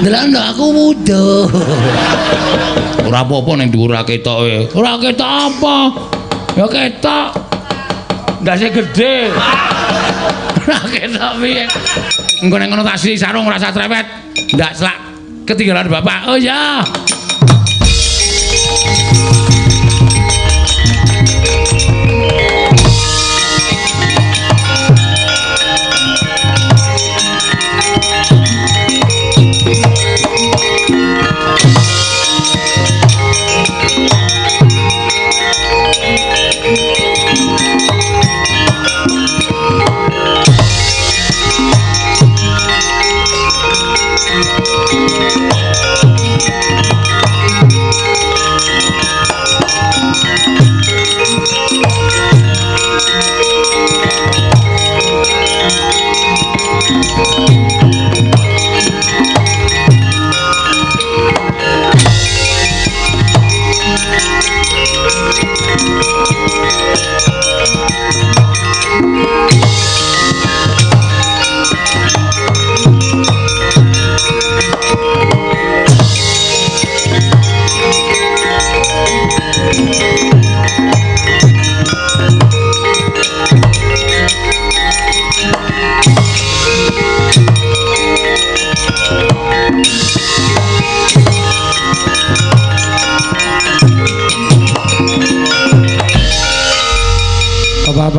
Delok ndok aku wuduh. Ora apa-apa ning dhuwur ora ketok e. Ora ketok apa? Ya ketok. Ndase gedhe. Ora ketok piye. Engko nek ngono tak sili sarung ora usah trewet. Ndak selak ketinggalan bapak. Oh ya.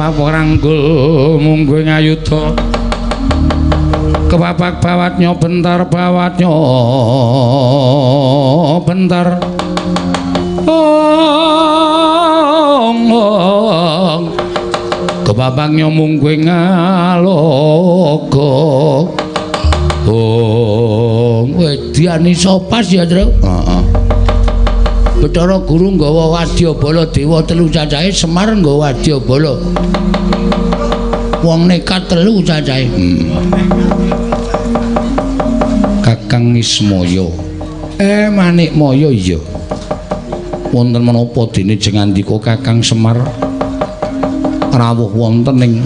Kepapak ranggul mungguh ngayuda. Kepapak bawatnya bentar bawatnya bentar. Ong ong. Kepapaknya mungguh ngaloga. Oh, wedian iso pas ya, Tru. Heeh. Bathara Guru nggawa wadyabala dewa telu cacahe, Semar nggawa wadyabala. Wong nekat telu cacahe. Kakang Ismaya. Manikmaya iya. Wonten menapa dene jeng ngandika Kakang Semar rawuh wonten ing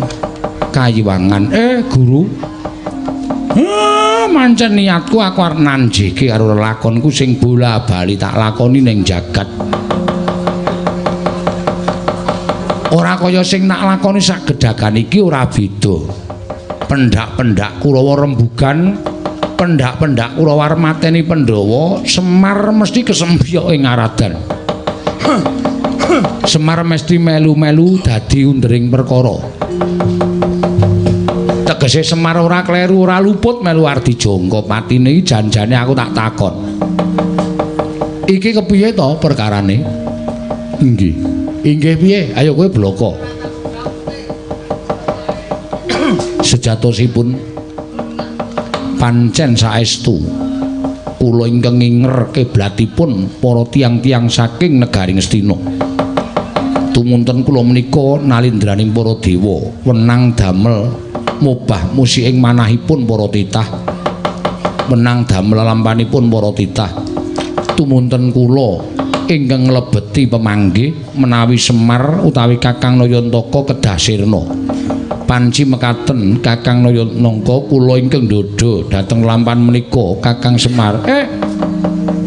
kayiwangan. Guru. Mancen niatku aku arep nanjike karo lelakonku sing bola-bali tak lakoni ning jagat. Ora kaya sing tak lakoni sak gedagan iki ora beda. Pendak-pendak Kurawa rembugan, pendak-pendak Kurawa arep mateni Pandhawa, Semar mesti kesembiyok ing aradan. Semar mesti melu-melu dadi undering perkara. Tegese Semar ora kleru, ora luput melu ardi jangka patine iki janjane aku tak takon. Iki kepiye to perkarane? Inggih. Inggih piye? Ayo kowe bloko. Sejatosipun pancen saestu kula ingkang nginger kiblatipun para tiyang-tiyang saking negari Ngastina. Tumunten kula menika nalindraning para dewa wenang damel mobah musik ing manahipun para titah, menang damel lampanipun para titah. Tumunten kula ingkang nglebeti pemanggih menawi Semar utawi Kakang Nayantaka kedah sirna. Panci mekaten Kakang Nayantaka kula ingkang ndhodha dhateng lampan menika Kakang Semar.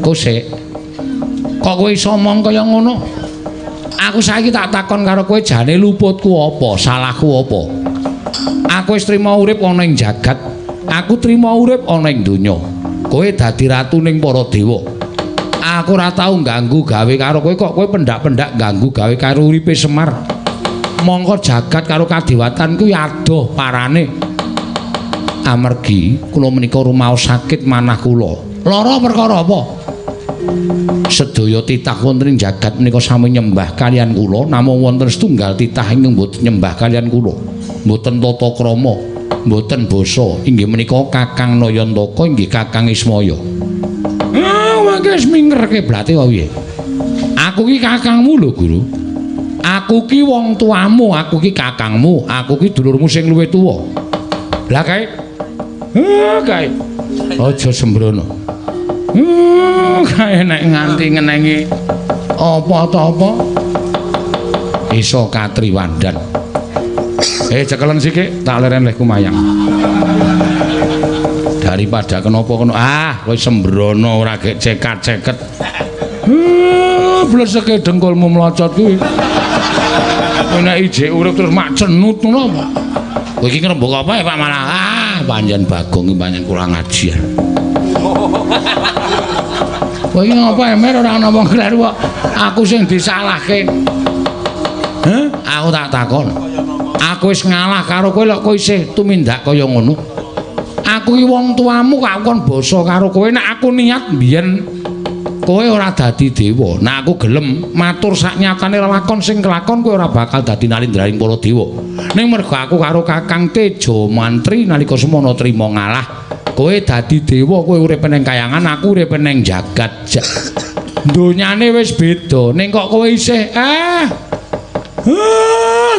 Kosek kok kowe iso omong kaya ngono? Aku saiki tak takon karo kowe jane luputku apa, salahku apa? Aku wis trima urip ana ing jagat, aku trima urip ana ing donya. Kowe dadi ratu ning para dewa. Aku ora tau ganggu gawe karo kowe kok kowe pendak-pendak ganggu gawe karo uripe Semar. Mongko jagat karo kadewatan kuwi adoh parane. Amargi kula menika rumaos sakit manah kula. Lara perkara apa? Sedaya titah wonten ing jagat menika sami nyembah kaliyan kula, namung wonten setunggal titah ingkang mboten nyembah kaliyan kula. Mboten tata krama, mboten basa, inggih menika Kakang Nayantaka inggih Kakang Ismaya. Mangke wis minger kiblate wae piye? Aku ki kakangmu lho, Guru. Aku ki wong tuamu, aku ki kakangmu, aku ki dulurmu sing luwih tuwa. Lah kae. Kae. Aja sembrono. Kae nek nganti ngenengi apa ta apa iso katriwandan. Cekelen sithik tak leren leh kumayang. Daripada kenapa kena kowe sembrono ora gek cekat-ceket. Bleseke dengkulmu mlocot kuwi. Kowe nek ijek urip terus mak cenut ngono apa? Kowe iki ngrembug apa ya Pak malah? Pancen Bagong iki pancen kurang ajar. Kowe iki ngapa emer ora ana wong kleru kok. Aku sing disalahke. Heh, aku tak takon. Aku wis ngalah karo kowe lho kowe isih tumindak kaya ngono. Aku iki wong tuamu kok aku kon basa karo kowe. Nek aku niat mbiyen kowe ora dadi dewa. Nek aku gelem matur sak nyatane lelakon sing kelakon kowe ora bakal dadi nalindraning para dewa. Ning mergo aku karo Kakang Teja Mantri nalika semono trima ngalah, kowe dadi dewa, kowe urip ning kayangan, aku urip ning jagat. Donyane wis beda, ning kok kowe isih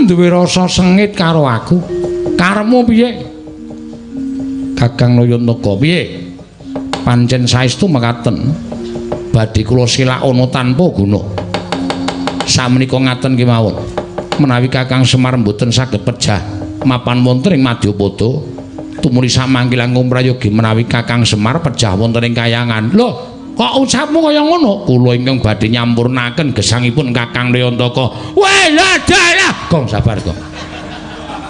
duwe rasa sengit karo aku. Karepmu piye? Kakang Nayantaka piye? Pancen saestu mekaten. Badhe kula silakana tanpa guna. Samenika ngaten kemawon. Menawi Kakang Semar mboten saged pejah mapan wonten ing Madyapada, tumuli samangke langkung prayogi menawi Kakang Semar pejah wonten ing kayangan. Lho, kok ucapmu kaya ngono? Kula ingkang badhe nyampurnaken gesangipun Kakang Nayantaka. Weh, lah, Gong sabar, Gong.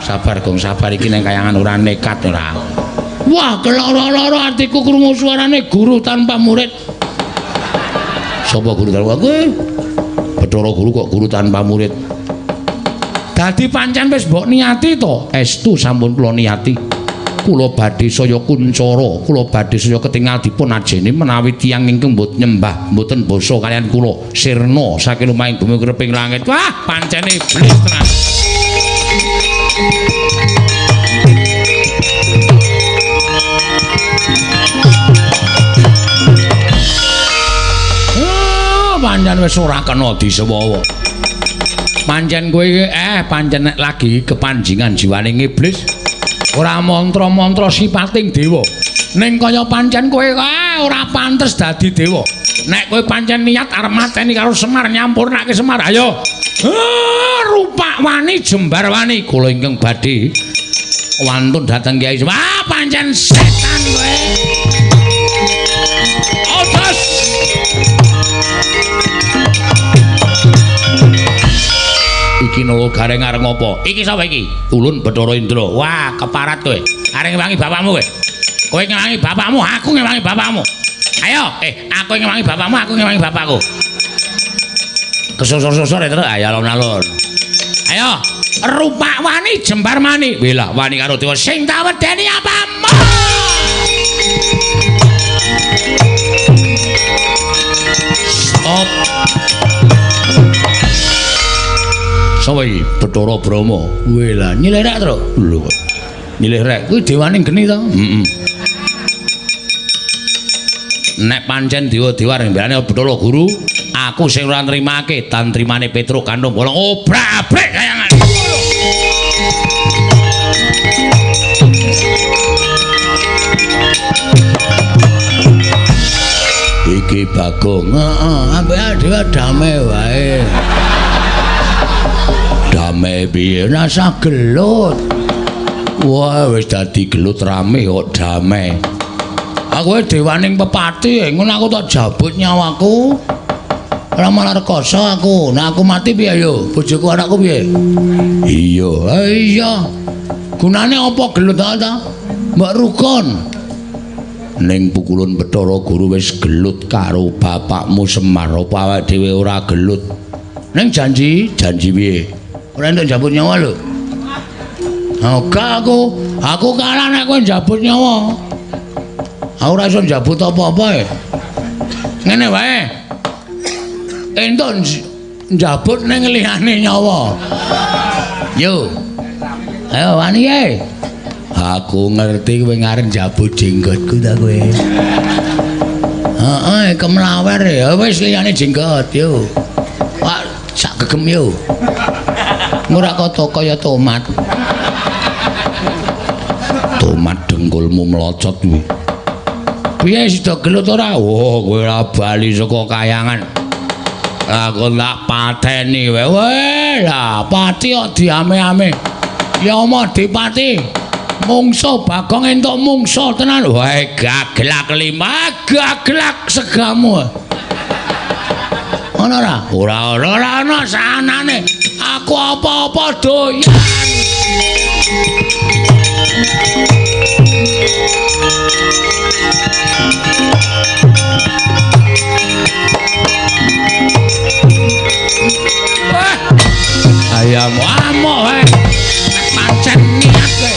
Sabar, Gong, sabar iki ning kayangan ora nekat ora. Wah, keloro-loro atiku krungu suarane guru tanpa murid. Sapa guru tanpa kowe? Bathara Guru kok guru tanpa murid. Dadi pancen wis mbok niati to? Estu sampun kula niati. Kula badhe saya kuncara, kula badhe saya ketingal dipun ajeni menawi tiyang ingkang mbot nyembah mboten basa kaliyan kula sirna saking lumahing bumi kreping langit. Wah, pancen iblis tenan. Pancen wis ora kena disewawa. Pancen kowe iki pancen nek lagi kepanjingan jiwane iblis ora mantra-mantra sipating dewa. Ning kaya pancen kowe ora pantes dadi dewa. Nek kowe pancen niat arep mateni karo Semar nyampurnake Semar, ayo. Rupak wani jembar wani kula ingkang badhe wantun dhateng Kyai. Wah, pancen setan kowe. Otos. Iki Nala Gareng arep ngopo? Iki sapa iki? Ulun Bathara Indra. Wah, keparat kowe. Arep ngewangi bapakmu kowe. Kowe ngewangi bapakmu, aku ngewangi bapakmu. Ayo, aku ngewangi bapakmu, aku ngewangi bapakku. Kesusur-susur ya, terus. Ayo alon-alon. Ayo, rupak wani jembar mani. Welah wani karo dewa sing tak wedeni apamu? Stop. Sapa iki? Bathara Brahma. Welah, nyilih rek, Tru. Lho. Nyilih rek kuwi dewaning geni to? Heeh. Nek pancen dewa-dewa arep mbelani Bathara Guru, aku sing ora nrimake tantrimane Petruk Kantung Bolong obrak-abrik kayangan. Iki Bagong, heeh, ambek dhewe damai wae. Damai piye rasa gelut. Wah, wis dadi gelut rame kok damai. Aku dewaning pepati, ngono aku tak jabut nyawaku. Ora malah rekoso aku. Nek aku mati piye yo? Bojoku anakku piye? Iya, iya. Gunane apa gelut ta? Mbok rukun. Ning pukulun Bathara Guru wis gelut karo bapakmu Semar, apa awake dhewe ora gelut? Ning janji, janji piye? Ora entuk njabut nyawa lho. Ora aku kalah nek kowe njabut nyawa. Aku ora iso njabut apa-apa e. Ngene wae. Entuk njabut ning liyane nyawa. Yo. Ayo wani e. Aku ngerti kowe ngarep njabut jenggotku ta kowe. Heeh, kemlawer ya wis liyane jenggot yo. Pak sak gegem yo. Ora kata kaya tomat. Tomat dengkulmu melocot kuwi. Piye sida gelut ora? Oh, kowe ora bali saka kayangan. Aku tak pateni wae. Weh, lah pati kok diame-ame. Ya omah dipati. Mungso Bagong entuk mungso tenan. Wae gaglak lima, gaglak segamu. Ana ora? Ora ora ora ana sanane. Aku apa-apa doyan. Wah. Ayam amok wae. Pancen niat kowe.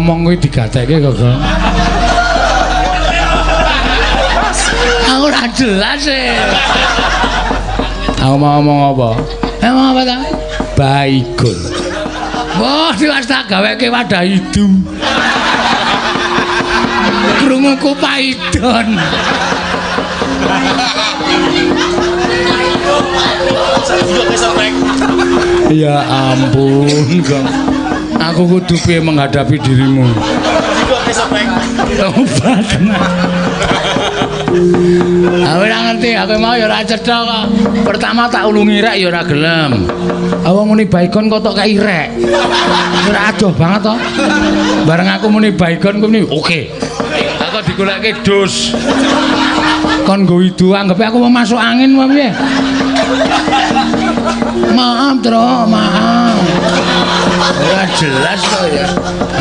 Ngomong kuwi digatekke kok, Gong. Aku ora jelas e. Aku mau ngomong apa? Emang apa ta? Baygon. Wah, wis tak gaweke wadah idu. Krunguku paidon. Ya ampun, Gong. Aku kudu piye menghadapi dirimu? Tobat. Aku ora ngerti, aku mau ya ora cetha kok. Pertama tak ulungi rek ya ora gelem. Awang muni baygon kok tok kei rek. Ora adoh banget to. Bareng aku muni baygon kuwi muni oke. Aku digoleke dus. Kon nggo idu anggepe aku mau masuk angin apa piye? Maaf, Tru, maaf. Ora jelas kok ya.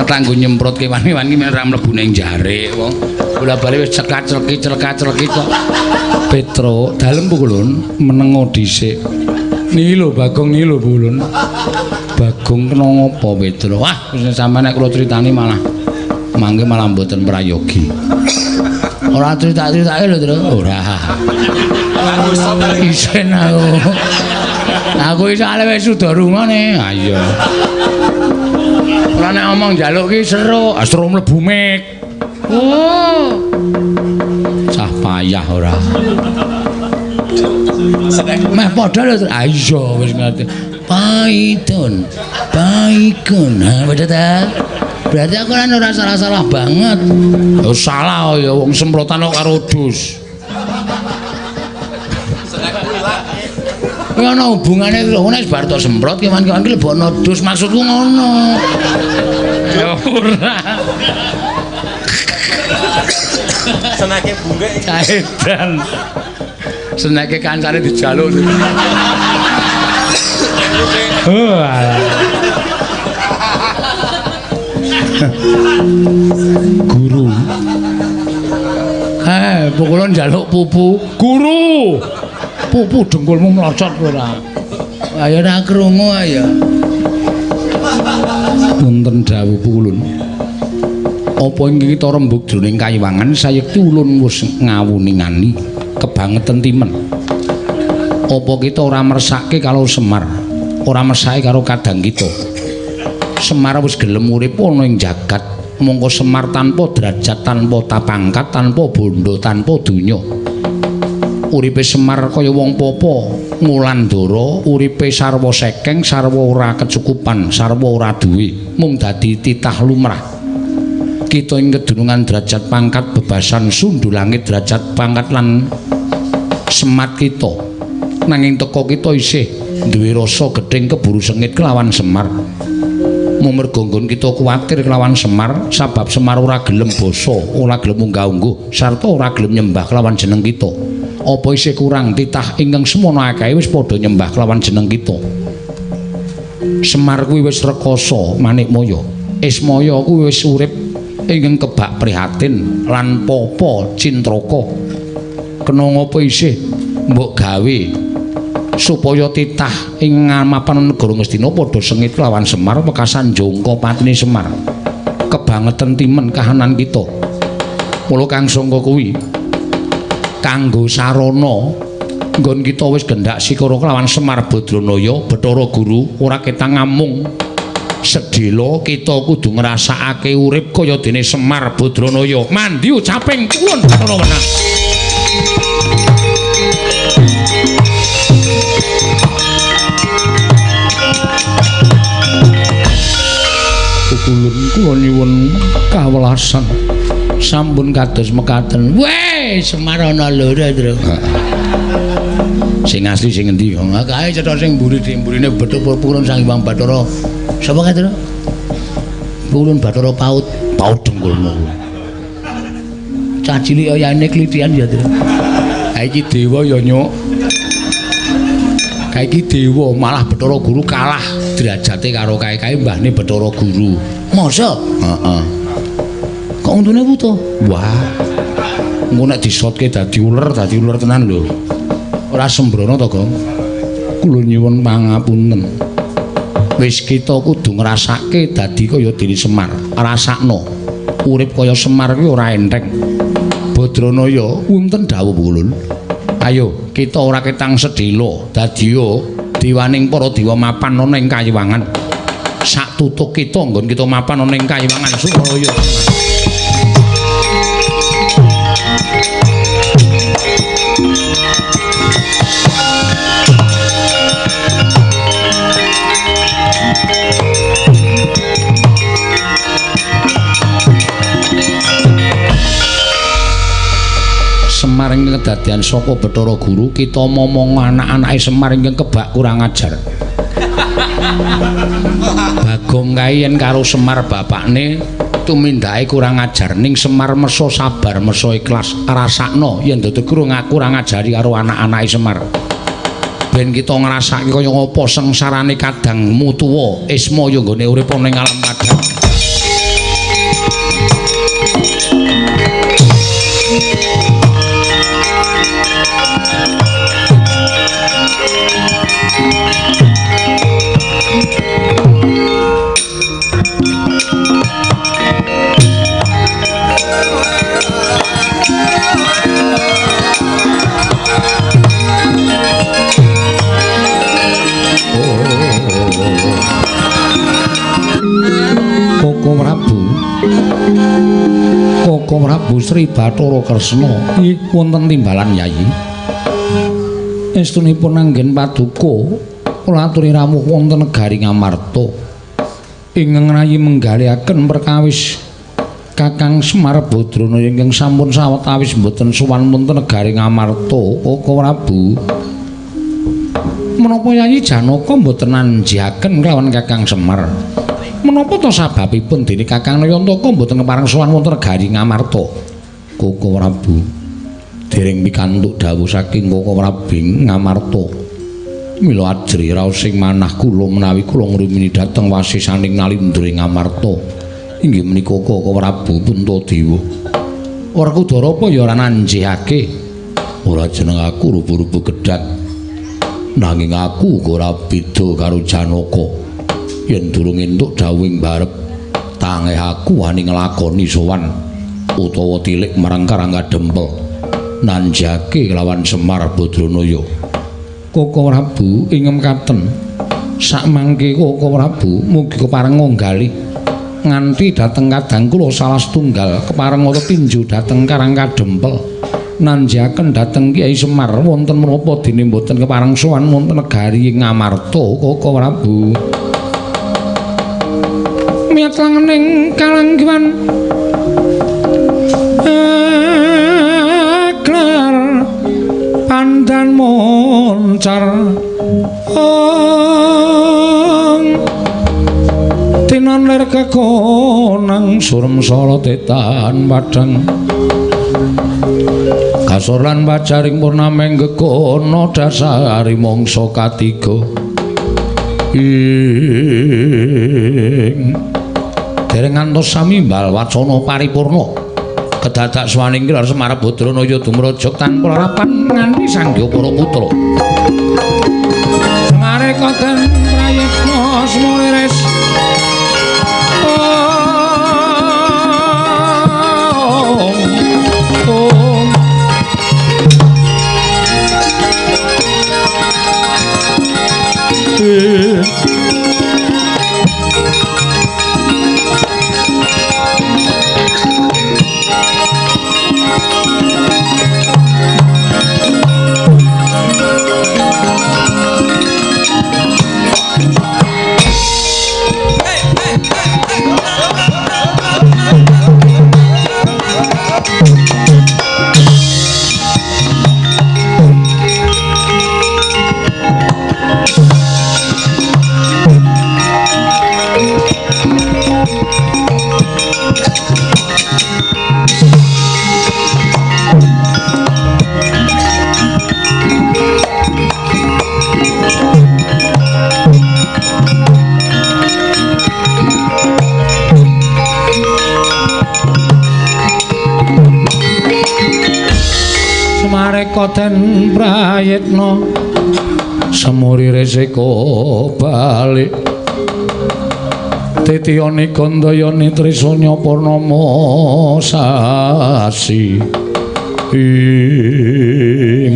Kanggo nyemprot kewan-kewan iki ora mlebu ning jare wong. Bola-bali wis cekat-celki celkat-celki kok. Petro, dalem pukulun menengo dhisik. Niki lho Bagong niki lho pukulun. Bagong kena ngopo Petro? Wah, wis sampeyan nek kula critani malah mangke malah mboten prayogi. Ora crita-critake lho, Tru. Ora. Isin aku. Aku iso ale wis suda rungone. Ha iya. Ora nek omong njaluk ki seru, seru mlebu mik. Oh. Cah payah ora. Meh padha lho. Ha iya wis ngerti. Paidon. Baygon. Ha padha ta? Berarti aku kan ora salah-salah banget. Oh salah ya wong semprotan kok karo dus. Kuwi ana hubungane lho nek bar tok semprot kewan-kewan ki lebokno dus maksudku ngono. Ya ora. Senake bunggek caedan. Senake kancane dijaluk. Oh alah. Guru. Pukulun njaluk pupu. Guru. Pupu dengkulmu mlocot ora. Ayo ora krungu ayo. Wonten dawuh pukulun. Apa ing kita rembug jroning kayiwangan sayekti ulun wis ngawuningani kebangetan timen. Apa kita ora mersake kalau Semar, ora mersake karo kadang kita. Semar wis gelem urip ana ing jagat, mongko Semar tanpa derajat, tanpa tapangkat, tanpa bondo, tanpa donya. Uripe Semar kaya wong popo ngulandara, uripe sarwa sekeng, sarwa ora kecukupan, sarwa ora duwe, mung dadi titah lumrah. Kita ing kedunungan derajat pangkat bebasan sundhu langit derajat pangkat lan semat kita. Nanging teka kita isih duwe rasa gething keburu sengit kelawan Semar. Mung merga nggon kita kuwatir kelawan Semar, sabab Semar ora gelem basa, ora gelem unggah-ungguh, sarta ora gelem nyembah kelawan jeneng kita. Apa isih kurang titah ingkang semono akeh wis padha nyembah kelawan jeneng kita. Semar kuwi wis rekasa manikmaya. Ismaya kuwi wis urip ingkang kebak prihatin lan papa cintraka. Kena ngapa isih mbok gawe supaya titah ing mapan negara Ngastina padha sengit lawan Semar wekasan jongko patine Semar. Kebangetan timen kahanan kita. Mula kang sangka kuwi kanggo sarana nggon kita wis gendak sikara kelawan Semar Badranaya Bathara Guru ora ketang ngamung sedhela kita kudu ngrasakake urip kaya dene Semar Badranaya. Mandi ucaping kuwun Bathara Wenang. Pukulun kula nyuwun kawelasan sampun kados mekaten. Weh, Semar ana loro, Tru. Sing asli sing endi? Kae cetha sing mburi mburine Bathara Pukulun Sang Hyang Bathara. Sapa kae, Tru? Pukulun Bathara Paut. Paut dengkulmu. Cah cilik oyane klithian ya, Tru. Ha iki dewa ya, Nyuk. Kae iki dewa malah Bathara Guru kalah derajate karo kae-kae mbahne Bathara Guru. Masa? Heeh. Kok untune wuta? Wah. Engko nek disotke dadi uler tenan lho. Ora sembrono to, Gong? Kula nyuwun pangapunten. Wis kita kudu ngrasake dadi kaya dene Semar. Rasakno urip kaya Semar kuwi ora enteng. Badranaya wonten dawuh Ulun. Ayo kita ora ketang sedhela dadiya diwaning para dewa mapan ana ing kayiwangan. Sak tutuk kita nggon kita mapan ana ing kayiwangan supaya Semar ingkang kedadian saka Bathara Guru kita momong anak-anake Semar ingkang kebak kurang ajar. Bagong kae yen karo Semar bapakne tumindake kurang ajar ning Semar meso sabar meso ikhlas rasakno yen dadi kurang ajari karo anak-anake Semar. Ben kita ngrasake kaya ngapa sengsarane kadangmu tuwa Ismaya nggone urip ana ing alam padang. Koko Prabu Sri Bathara Kresna wonten timbalan Yayi. Estunipun anggen paduka kula aturi rawuh wonten negari Ngamarta. Ingkang rayi menggalihaken perkawis Kakang Semar Badrana ingkang sampun sawetawis mboten sowan wonten negari Ngamarta. Koko Prabu, menapa Yayi Janaka mboten nanjiaken kelawan Kakang Semar? Menapa to sababipun dene Kakang Nayantaka mboten kepareng sowan wonten negari Ngamarta? Koko Prabu, dereng pikantuk dawuh saking Koko Prabu Ngamarta. Mila ajri raos sing manah kula menawi kula ngrumini dhateng wasisaning Nalindra Ngamarta. Inggih menika Koko Prabu Puntadewa. Werkudara apa ya ora nanjihake? Ora jeneng aku rupa-rupa gedhak. Nanging aku uga ora beda karo Janaka. Yen durung entuk dawuhing barep tangeh aku wani nglakoni sowan utawa tilik marang Karang Kadempel nanjake kelawan Semar Badranaya. Koko Prabu ing mekaten sakmangke Koko Prabu mugi kepareng ngonggali nganti dhateng kadang kula salah setunggal kepareng tinju dhateng Karang Kadempel nanjaken dhateng Kyai Semar wonten menapa dene mboten kepareng sowan wonten negari Ngamarta. Koko Prabu miyat langening kalanggiwan aklar pandan moncar ong tinon lir kekonang surem sala tetan padang kasor lan pajaring purnameng gegono dasari mangsa katiga ing dereng ngantos samimbal wacana paripurna kedadak swaning Kilar Semar Badranaya dumrajak tanpa larapan nganti sangya para putra Semare koten prayitna sumuriris Koten prayitna semuri resiko balik Titiyane Gandayani Trisanya Purnama sasi ing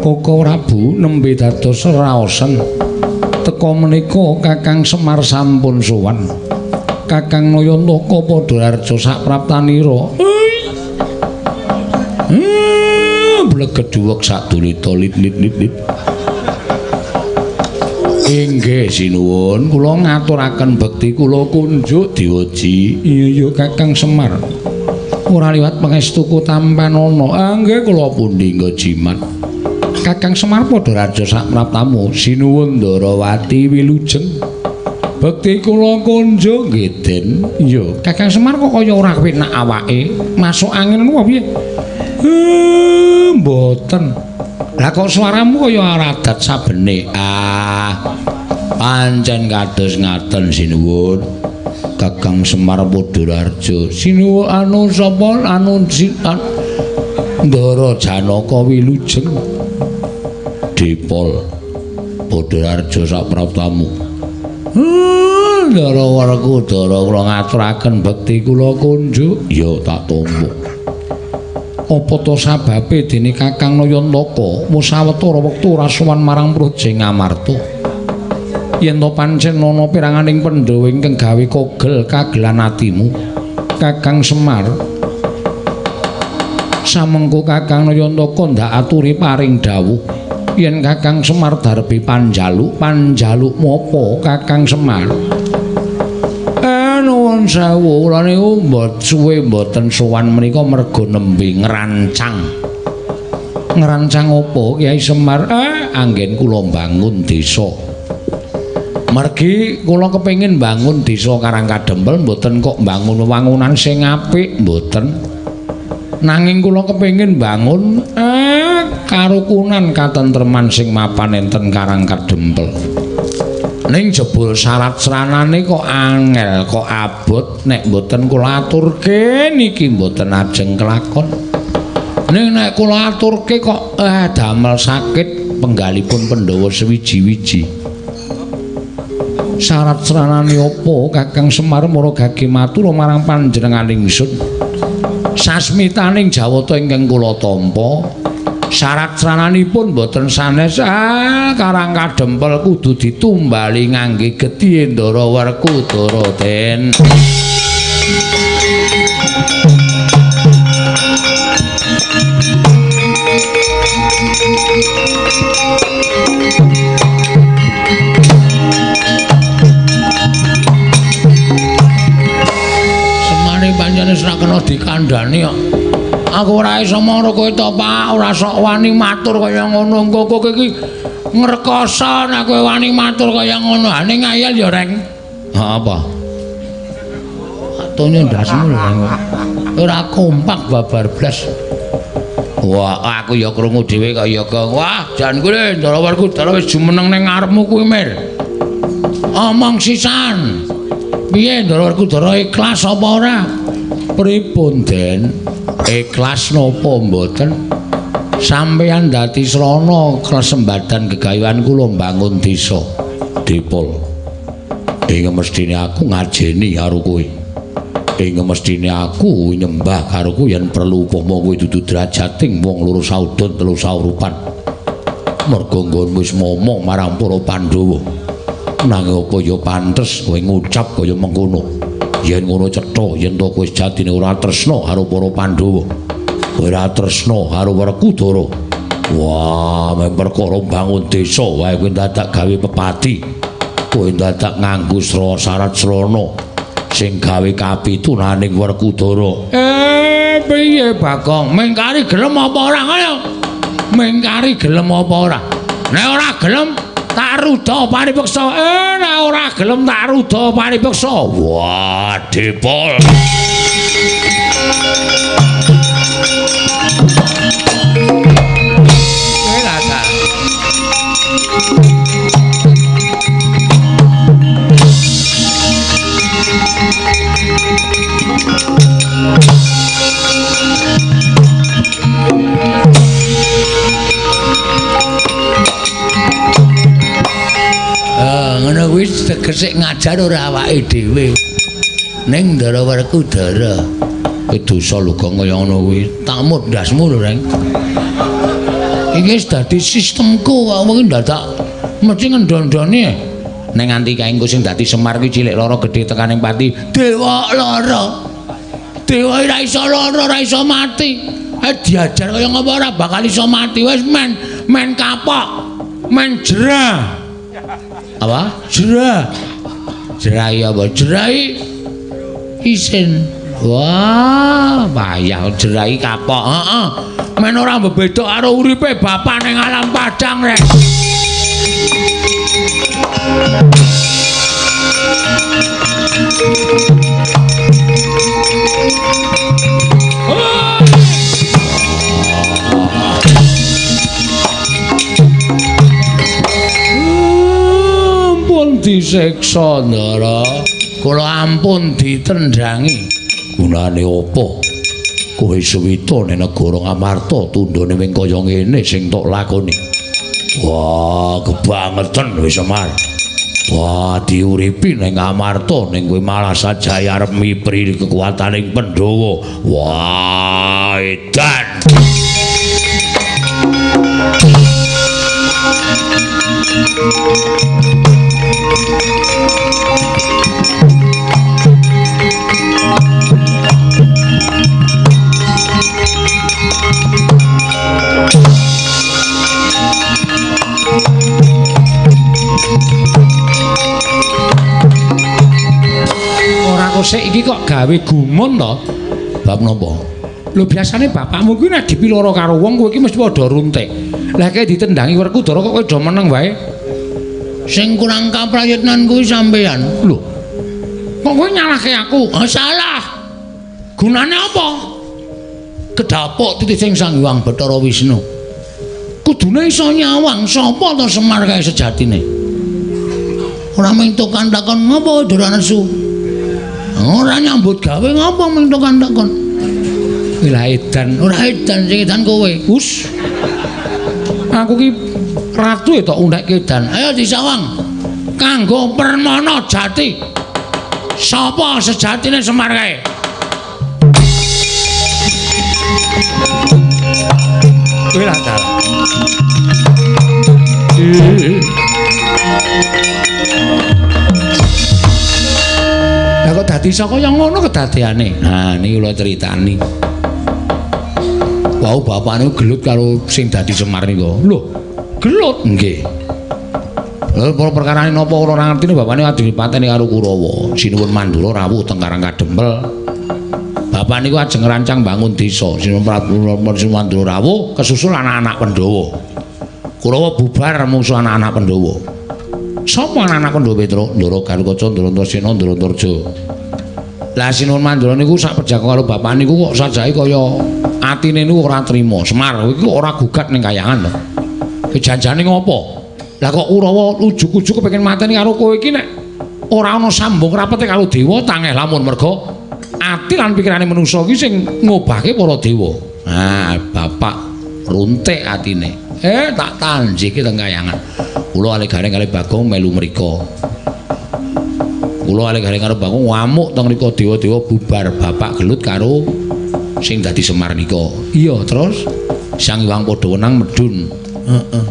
Koko Prabu nembe dados raosen teka menika Kakang Semar sampun sowan. Kakang Nayantaka padha harja sapraptanira. Blegedhuwek sadulita lit lit lit lit. Inggih sinuwun, kula ngaturaken bekti kula kunjuk diweji. Iya iya Kakang Semar. Ora liwat pangestuku tampanana. Ah nggih kula pundi nggo jimat. Kakang Semar padha raja sapraptamu. Sinuwun Ndarawati wilujeng. Bekti kula kunjuk nggih Den. Iya, Kakang Semar kok kaya ora penak awake, masuk angin ngono piye? Mboten. Lah kok suaramu kaya ora adat sabene. Ah, pancen kados ngaten sinuwun. Kakang Semar Padha Raharja. Sinuwun anu sapa anu Ndara Janaka wilujeng. Dipol Padha Raharja sapraptamu. Ndara Werkudara kula ngaturaken bekti kula kunjuk. Ya tak tampa. Apa to sababe dene Kakang Nayantaka musawetara wektu ora sowan marang Praja Ngamarta? Yen to pancen ana peranganing Pandhawa ingkang gawe kogel kagelan atimu, Kakang Semar. Samengko Kakang Nayantaka ndak aturi paring dawuh yen Kakang Semar darbi panjaluk, panjalukmu apa Kakang Semar? Nuwun sewu, kula niku mbot suwe mboten sowan menika merga nembe ngrancang. Ngrancang apa Kyai Semar? Anggen kula mbangun desa. Mergi kula kepengin mbangun desa Karang Kadempel mboten kok mbangun wewangunan sing apik mboten. Nanging kula kepengin mbangun karukunan katentreman sing mapan enten Karang Kadempel. Ning jebul syarat sranane kok angel, kok abot nek mboten kula aturke niki mboten ajeng kelakon. Ning nek kula aturke kok damel sakit penggalipun Pandhawa sewiji-wiji. Syarat sranane apa Kakang Semar mara gage matur marang panjenengan ingsun? Sasmitaning jawata ingkang kula tampa, syarat srananipun mboten sanes. Karang Kadempel kudu ditumbali ngangge getih Ndara Werkudara Den. Semane pancene ora kena dikandhani kok. Aku ora iso mara kowe to, Pak, ora sok wani matur kaya ngono. Engko kowe iki ngrekoso nek kowe wani matur kaya ngono. Ane ngayal ya, Reng. Ha apa? Tonyo ndasmu lho, Reng. Ora kompak babar blas. Wah, aku ya krungu dhewe kaya kok. Wah, jan kuwi Ndara Werkudara wis jumeneng ning ngarepmu kuwi, Mir. Omong sisan. Piye Ndara Werkudara ikhlas apa ora? Pripun, Den? Ikhlas napa mboten? Sampeyan dadi srana klesembadan gegayuhan kula mbangun desa Dipol. Ing mestine aku ngajeni karo kowe. Ing mestine aku nyembah karo kowe yen perlu upama kowe dudu drajating wong loro saudon telu saurupan. Merga nggonmu wis momong marang para Pandhawa. Nanging apa ya pantes kowe ngucap kaya mengkono? Yen ngono cetha yen to kowe sejatine ora tresna karo para Pandhawa. Ora tresna karo Werkudara. Wah, meh perkara mbangun desa wae kowe dadak gawe pepati. Kowe dadak nganggo syarat srana sing gawe kapitunaning Werkudara. Piye Bagong? Mengkari gelem apa ora ngono? Mengkari gelem apa ora? Nek ora gelem tak ruda paripeksa. Nek ora gelem tak ruda paripeksa. Wah, Dipol. Ngono kuwi teges Sik ngajar ora awake dhewe. Ning Ndara Werkudara. Kowe dosa lho Gong kaya ngono kuwi. Tak mundhasmu lho, Reng. Iki wis dadi sistemku kok iki ndadak mesti ngendon-ndone. Ning nganti kae engko sing dadi Semar kuwi cilik lara gedhe tekaning pati. Dewa lara. Dewa ora iso lara, ora iso mati. Diajar kaya ngapa ora bakal iso mati. Wis men kapok. Men jerah. Apa? Jerah. Jerai apa? Jerai isin. Wah, payah jerai kapok. Heeh. Men ora bebeda karo uripe bapak ning alam padang rek. Ampun disiksa, Ndara. Kula ampun ditendangi. Gunane apa? Kowe suwita ning negara Ngamarta tundhone wing kaya ngene sing tok lakoni. Wah, kebangetan wis Semar. Wah, diuripi ning Ngamarta ning kowe malah sajae arep mipri kekuataning Pandhawa. Wah, edan. Ora kosek iki kok gawe gumun to? Bab napa? Lho biasane bapakmu kuwi nek dipiloro karo wong kowe iki mesti padha runtik. Lah kae ditendangi Werkudara kok kowe do meneng wae. Sing kurang kaprayitnan kuwi sampeyan. Lho. Kok kowe nyalahke aku? Ah, salah. Gunane apa? Kedapuk titih sing Sang Hyang Bathara Wisnu. Kudune iso nyawang sapa to Semar kae sejatine? Ora mung tukang takon ngapa Ndara nesu. Ora nyambut gawe ngapa mung tukang takon. Lah edan, ora edan sing edan kowe. Hus. Aku ki ratu ya tok undhekke edan. Ayo disawang. Kanggo permana jati. Sapa sejatine Semar kae? Kowe lah dalah. Lah kok dadi iso kaya ngono kedadeane? Nah, niki kula critani. Wau bapakne gelut karo sing dadi Semar nika. Lho, gelut nggih. Lha perkarane napa ora ngertine bapakne adu dipateni karo Kurawa. Sinuwun Mandura rawuh teng Karang Kadempel. Bapak niku ajeng ngrancang bangun desa. Sinuwun Prabu Mandura rawuh kesusul anak-anak Pandhawa. Kurawa bubar mungsuh anak-anak Pandhawa. Sapa anak-anak Pandhawa Petruk? Ndara Garukaca, Ndara Antasena, Ndara Antarja. Lah Sinuwun Mandura niku sak pejako karo bapak niku kok sajae kaya atine niku ora trima. Semar kowe iki ora gugat ning kayangan to. Janjane ngopo? Lah kok Kurawa ujug-ujug kepengin mateni karo kowe iki nek ora ana sambung rapete karo dewa tangeh lamun merga ati lan pikirane manusa iki sing ngobahke para dewa. Nah, bapak runtik atine. Tak tanjike teng kayangan. Kula kalih Gareng kalih Bagong melu mriko. Kula kalih Gareng karo Bagong ngamuk teng mriko dewa-dewa bubar bapak gelut karo sing dadi Semar nika. Iya, terus Sang Hyang padha wenang medhun. Heeh.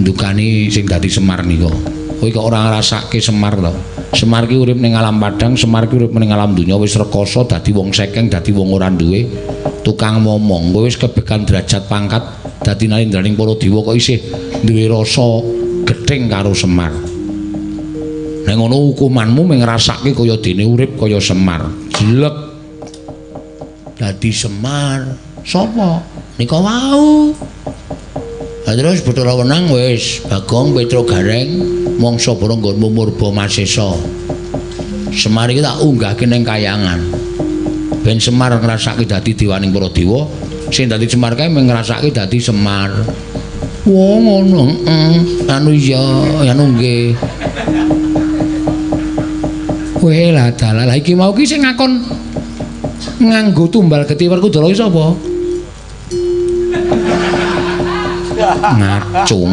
Ndukani sing dadi Semar nika. Kowe kok ora ngrasake Semar to? Semar ki urip ning alam padang, Semar ki urip ning alam donya wis rekoso dadi wong sekeng, dadi wong ora duwe, tukang momong. Kowe wis kebekan derajat pangkat dadi nalindraning para dewa kok isih duwe rasa gething karo Semar. Nek ngono hukumanmu mung ngrasake kaya dene urip kaya Semar. Jelek. Dadi Semar sapa? Nika wau. Lah terus Bathara Wenang wis Bagong Petruk Gareng mangsa bara nggonmu murba masesa. Semar iki tak unggahke ning kayangan. Ben Semar ngrasake dadi dewaning para dewa, sing dadi Semar kae mung ngrasake dadi Semar. Wah ngono, heeh. Anu iya, anu nggih. Weh lah dalah, lah iki mau ki sing ngakon nganggo tumbal getih Werkudara iki sapa? Ngacung.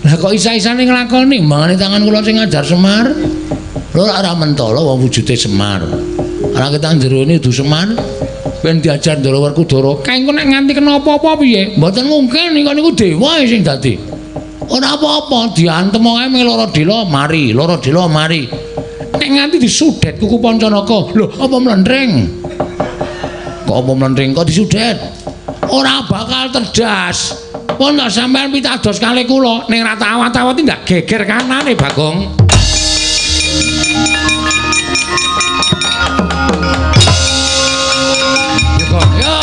Lah kok isa-isane nglakoni mangane tangan kula sing ngajar Semar. Lho ora mentala wong wujude Semar. Ora ketang jerone kudu Semar. Ben diajar Ndara Werkudara. Kae engko nek nganti kena apa-apa piye? Mboten mungkin niku niku dewa sing dadi. Ora apa-apa diantem wae ming lara dela mari, lara dela mari. Nek nganti disudet kuku Pancanaka, lho apa mlentring? Kok apa mlentring kok disudet? Ora bakal terdas. Pun tak sampean pitados kalih kula ning ra tawat-tawat ndak geger kanane Bagong. Yo kok, yo.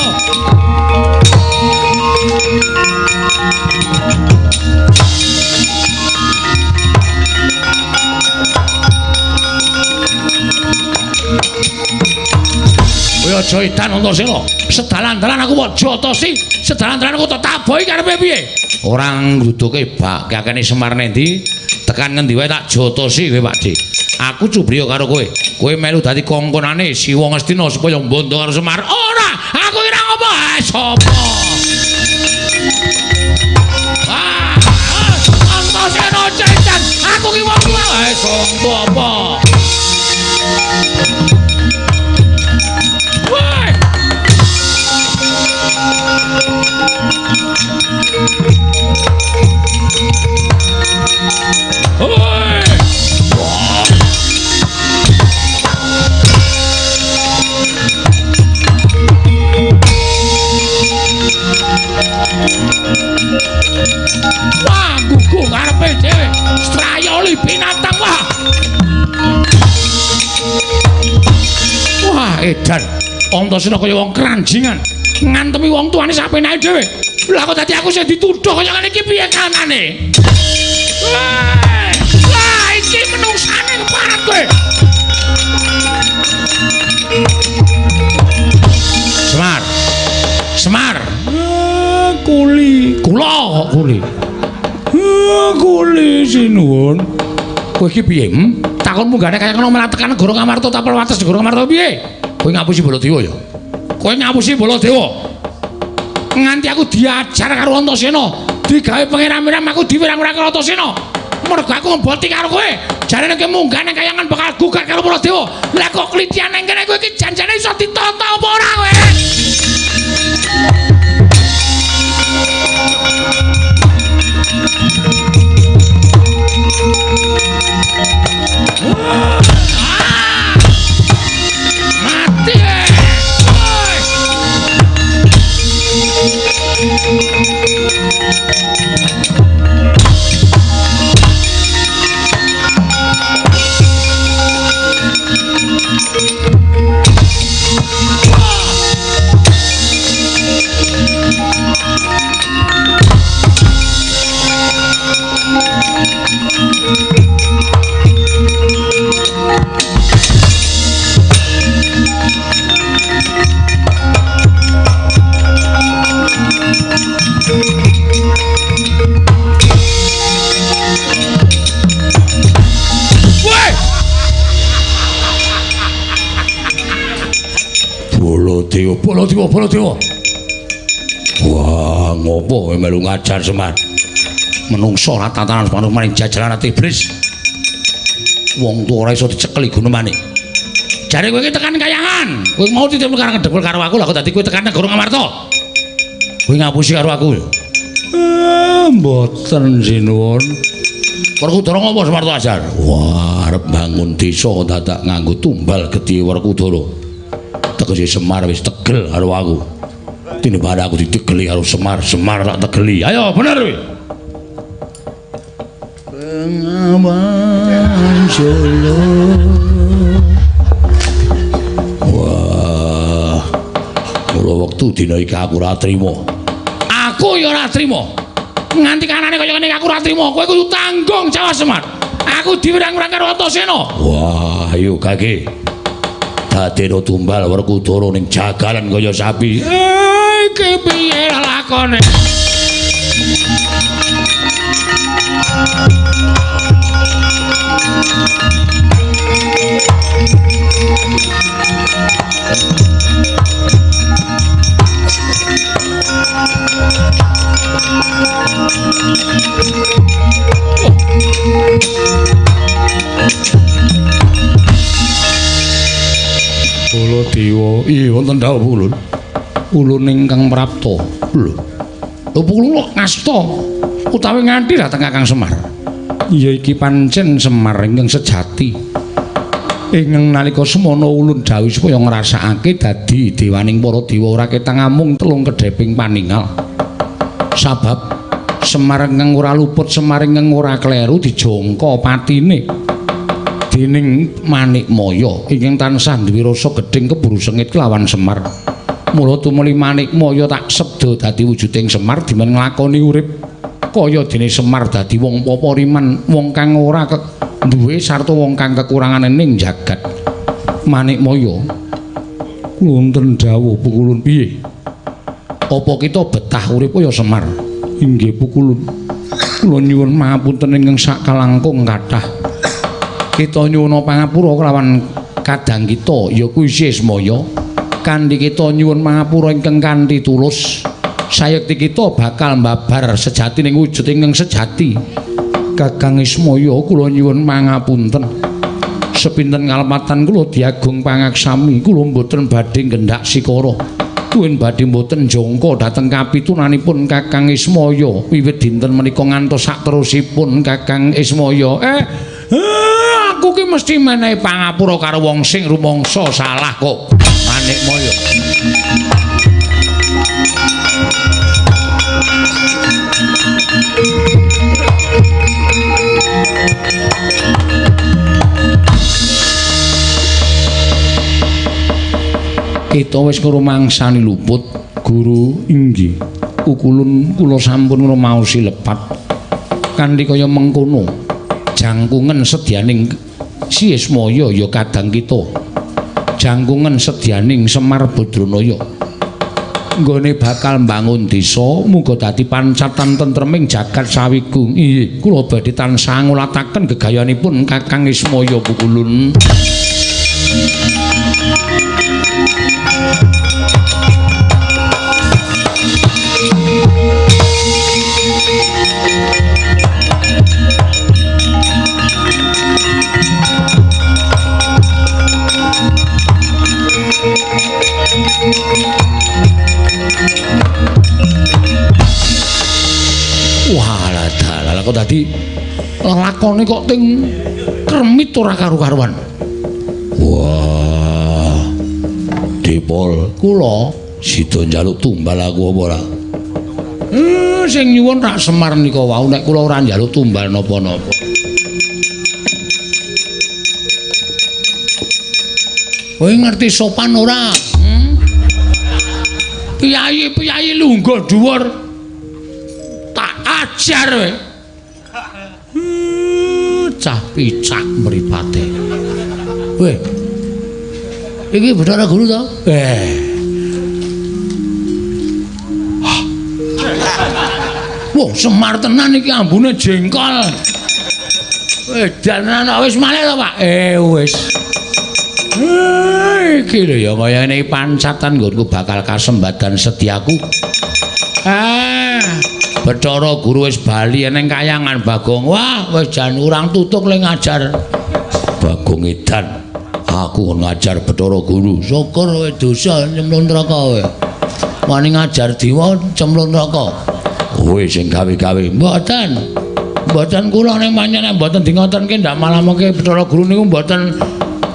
Kowe aja edan Antasena. Sedalan-dalan aku mbok jotosi, sedalan-dalan aku tak tabohi karepe piye? Ora ngruduke bak kakene Semar nendi, tekan ngendi wae tak jotosi kowe Pakde. Aku cubriya karo kowe. Kowe melu dadi kongkonane Siwa Ngastina supaya mbondo karo Semar. Ora, aku ora ngopo. Ah, sapa? Ah, Antasena edan, aku ki wong tuwa. Ah, sapa apa? Woi! Woi! Wah. Wah, gugu karepe dhewe. Strayoli binatang wah. Wah, edan. Antasena kaya wong keranjingan. Ngantemi wong tuane sapenake dhewe. Lah kok dadi aku sing dituduh kaya ngene iki piye kanane? Wah, lah iki menungsane keparat kowe. Semar. Semar. Kuli. Kula kok kuli. Kuli sinuwun. Kowe iki piye? Takon munggane kaya ngono malah tekan negara Ngamarta tapel wates negara Ngamarta piye? Kowe ngapusi Baladewa ya? Kowe ngapusi Baladewa. Nganti aku diajar karo Antasena, digawe pangeran-pangeran aku diwirang-wirang karo Antasena. Mergo aku ngeboti karo kowe. Jarene kowe munggah nang kayangan bakal gugat karo Baladewa. Lah kok klitian nang kene kowe iki janjane iso ditata apa ora kowe? Mati. Woi! Baladewa, Baladewa, Baladewa. Wah, ngopo kowe melu ngajar Semar? Menungso ora tatanan manuk maring jajaran ati iblis. Wong tuwa ora iso dicekeli gunemane. Jare kowe iki tekan kayangan. Kowe mau titip karo ngedepel karo aku, lah kok dadi kowe tekan negara Ngamarta. Kowe ngapusi karo aku ya? Mboten sinuwun. Werkudara ngopo Semar ajar? Wah, arep bangun desa dadak nganggo tumbal gedhe Werkudara. Tegese Semar wis tegel karo aku. Tinimbang aku ditegeli karo Semar, Semar tak tegeli. Ayo bener kowe. Bengawan Solo. Wah. Mula wektu dina iki aku ora trima. Aku ya ora trima. Nganti kanane kaya ngene aku ora trima. Kowe kudu tanggung jawab Semar. Aku diwirang-wirang karo Antasena. Wah, ayo kake. Dadeno tumbal Werkudara ning jagalan kaya sapi. Iki piye lakone? Baladewa, iya wonten dawuh Pukulun. Ulun ingkang prapta. Lho. Lho Pukulun kok ngasta utawi nganti dhateng Kakang Semar. Ya iki pancen Semar ingkang sejati. Ingkang nalika semana ulun dawuhi supaya ngrasakake dadi dewaning para dewa ora ketang amung telung kedheping paningal. Sabab Semar ingkang ora luput, Semar ingkang ora kleru dijangka patine dening Manikmaya ingkang tansah duwe rasa gedhing keburu sengit kelawan Semar. Mula tumuli Manikmaya tak sebda dadi wujuding Semar dimen nglakoni urip kaya dene Semar dadi wong papariman, wong kang ora duwe sarta wong kang kekurangan ning jagat. Manikmaya, wonten dawuh Pukulun. Piye? Apa kita betah urip kaya Semar? Inggih Pukulun. Kula nyuwun pangapunten ingkang sakalangkung kathah. Kita nyuwun pangapura kelawan kadang kita ya kuwi Ismaya. Kanthi kita nyuwun pangapura ingkang kanthi tulus, sayekti kita bakal mbabar sejatining wujud ingkang sejati. Kakang Ismaya, kula nyuwun pangapunten. Sepinten kalepatan kula diagung pangaksami, kula mboten badhe nggendak sikara. Tuwin badhe mboten jangka dhateng kapitunanipun Kakang Ismaya wiwit dinten menika ngantos sakterusipun Kakang Ismaya. Aku ki mesti menehi pangapura karo wong sing rumangsa salah kok. Manikmaya. Kita wis ngrumangsani luput, Guru. Inggih. Ukulun kula sampun ngrumaosi lepat. Kanthi kaya mengkono, jangkungen sedyaning Si Ismaya ya kadang kita. Jangkungen sedyaning Semar Badranaya. Nggone bakal mbangun desa muga dadi pancatan tentreming jagat sawigung. Inggih, kula badhe tansah ngulataken gegayanipun Kakang Ismaya Pukulun. Wah, dalah kok dadi lelakone kok ting kremit ora karu-karuan. Wah. Dipol kula sida njaluk tumbal aku apa ora? Sing nyuwun rak Semar nika wau, nek kula ora njaluk tumbal napa-napa. Kowe ngerti sopan ora? Piyayi-piyayi lungguh dhuwur tak ajar kowe. Cah picak mripate. Weh. Iki Bathara Guru to? Wah, Semar tenan iki ambune jengkol. Edan wis malih to, Pak? Wis. Iki lho ya kaya ngene iki pancatan nggonku bakal kasembadan sediaku. Bathara Guru wis bali ning kayangan Bagong. Wah, wis jan urang tutuk le ngajar. Bagong edan. Aku ngajar Bathara Guru. Syukur kowe dosa nyemplung neraka kowe. Wani ngajar dewa cemplung neraka. Kowe sing gawe-gawe. Mboten. Mboten kula ning pancen mboten di ngotenke ndak malah mengke Bathara Guru niku mboten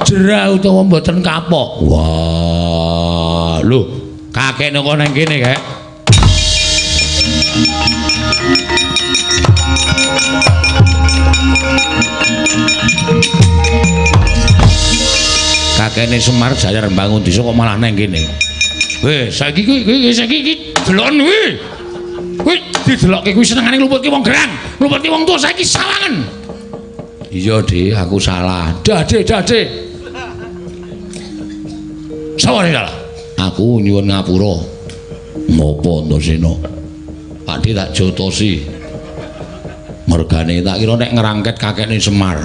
jerah utawa mboten kapok. Wah, lho, kakek nang nang kene, Kek. Kakekne Semar Jayar mbangun desa kok malah nang kene. Weh, saiki kuwi saiki iki delon kuwi. Kuwi didelokke kuwi senengane ngluputke wong gerang, ngluputke wong tuwa saiki sawangen. Iya, Dik, aku salah. Dah, Dik, dah, Dik. Sawane salah. Aku nyuwun ngapura. Ngopo Antasena? Pak Dik tak jotosi. Mergane tak kira nek ngrangket kakekne Semar,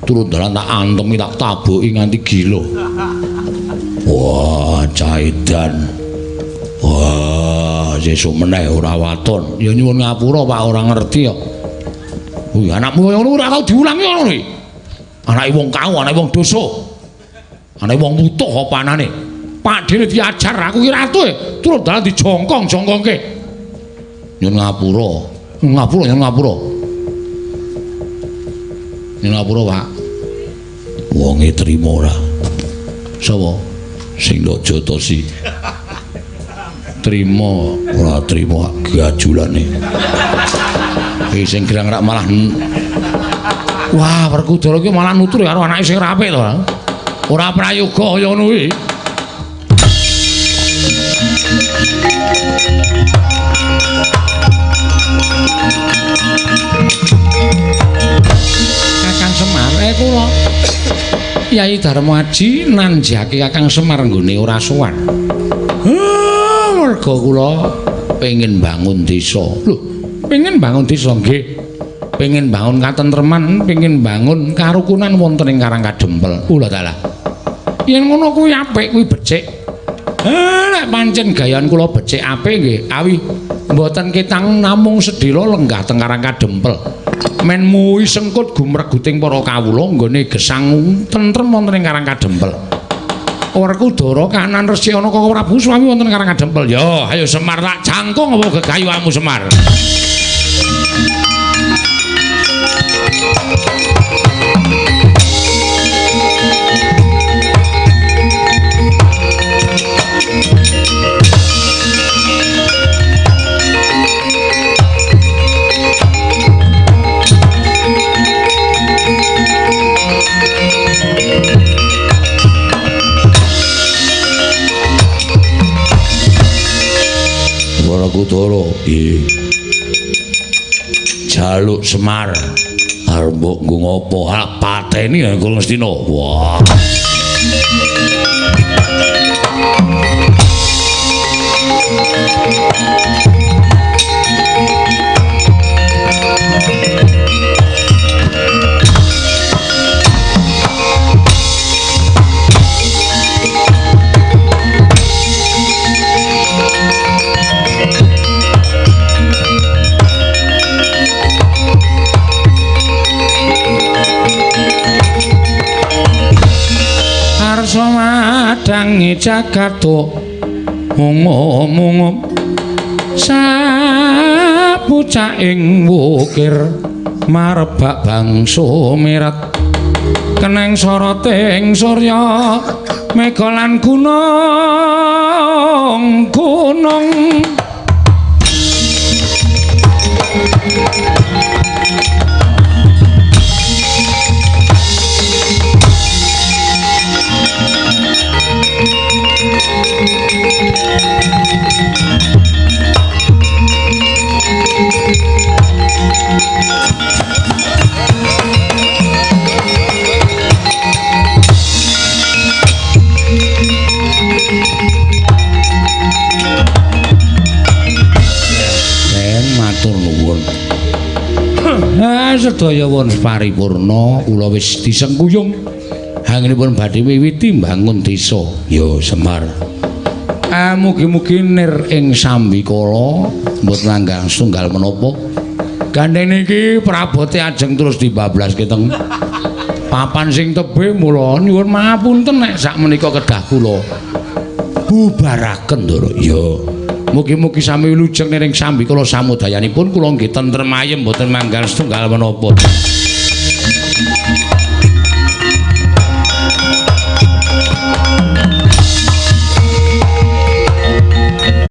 turun dalan tak antemi tak tabuki nganti gila. Wah, caidan. Wah, sesuk meneh ora waton. Ya nyuwun ngapura Pak, ora ngerti kok. Kuwi anakmu kaya ngono ora tau diulangi ngono kuwi. Anake wong kau, anake wong dosa. Ana wong wutuh apa anane? Pakdene diajar aku ki ratu e, turun dalan dijongkong-jongkongke. Nyun ngapura. Ngapura nyun ngapura. Nyun ngapura, Pak. Wonge trimo ora? Sapa? Sing ndok jotosi. Trimo ora trimo gajulane. Iki sing gerang rak malah wah, Werkudara iki malah nutur karo anake sing ra apik to. Ora prayoga kaya ngono kuwi. Kakang Semar, kula Yai Darmaji nanjake Kakang Semar nggone ora sowan. Merga kula pengin bangun desa. Lho, pengin bangun desa nggih. Pengin bangun katentreman, pengin bangun karukunan wonten ing Karang Kadempel. Ula dalah. Yen ngono kuwi apik, kuwi becik. Nek pancen gayan kula becik apik nggih, awi mboten ketang namung sedhela lenggah teng Karang Kadempel. Men muwi sengkut gumreguting para kawula nggone gesang tentrem wonten ing Karang Kadempel. Werkudara kanan Resi ana Koko Prabu Swami wonten Karang Kadempel. Yo, ayo Semar tak jangkung apa gegayuhamu Semar. Werkudara, nggih. Jaluk Semar. Arep mbok nggo ngopo? Ha pateni aku Ngastina. Wah. Arsa madangi jagat mungup-mungup sapucaking wukir marebak bangsa mirat keneng soroting surya mega lan gunung gunung. Matur nuwun. Sedaya wonten paripurna kula wis disengkuyung. Anggenipun badhe wiwiti mbangun desa. Ya Semar. Mugi-mugi nir ing sambikala mboten langgang setunggal menapa. Gandeng niki prabote ajeng terus dibablaske teng papan sing tebih mula nyuwun mapunten nek sakmenika kedah kula bubaraken Ndara. Ya. Mugi-mugi sami wilujeng ning sambikala samudayanipun kula nggih tentrem ayem mboten manggal setunggal menapa.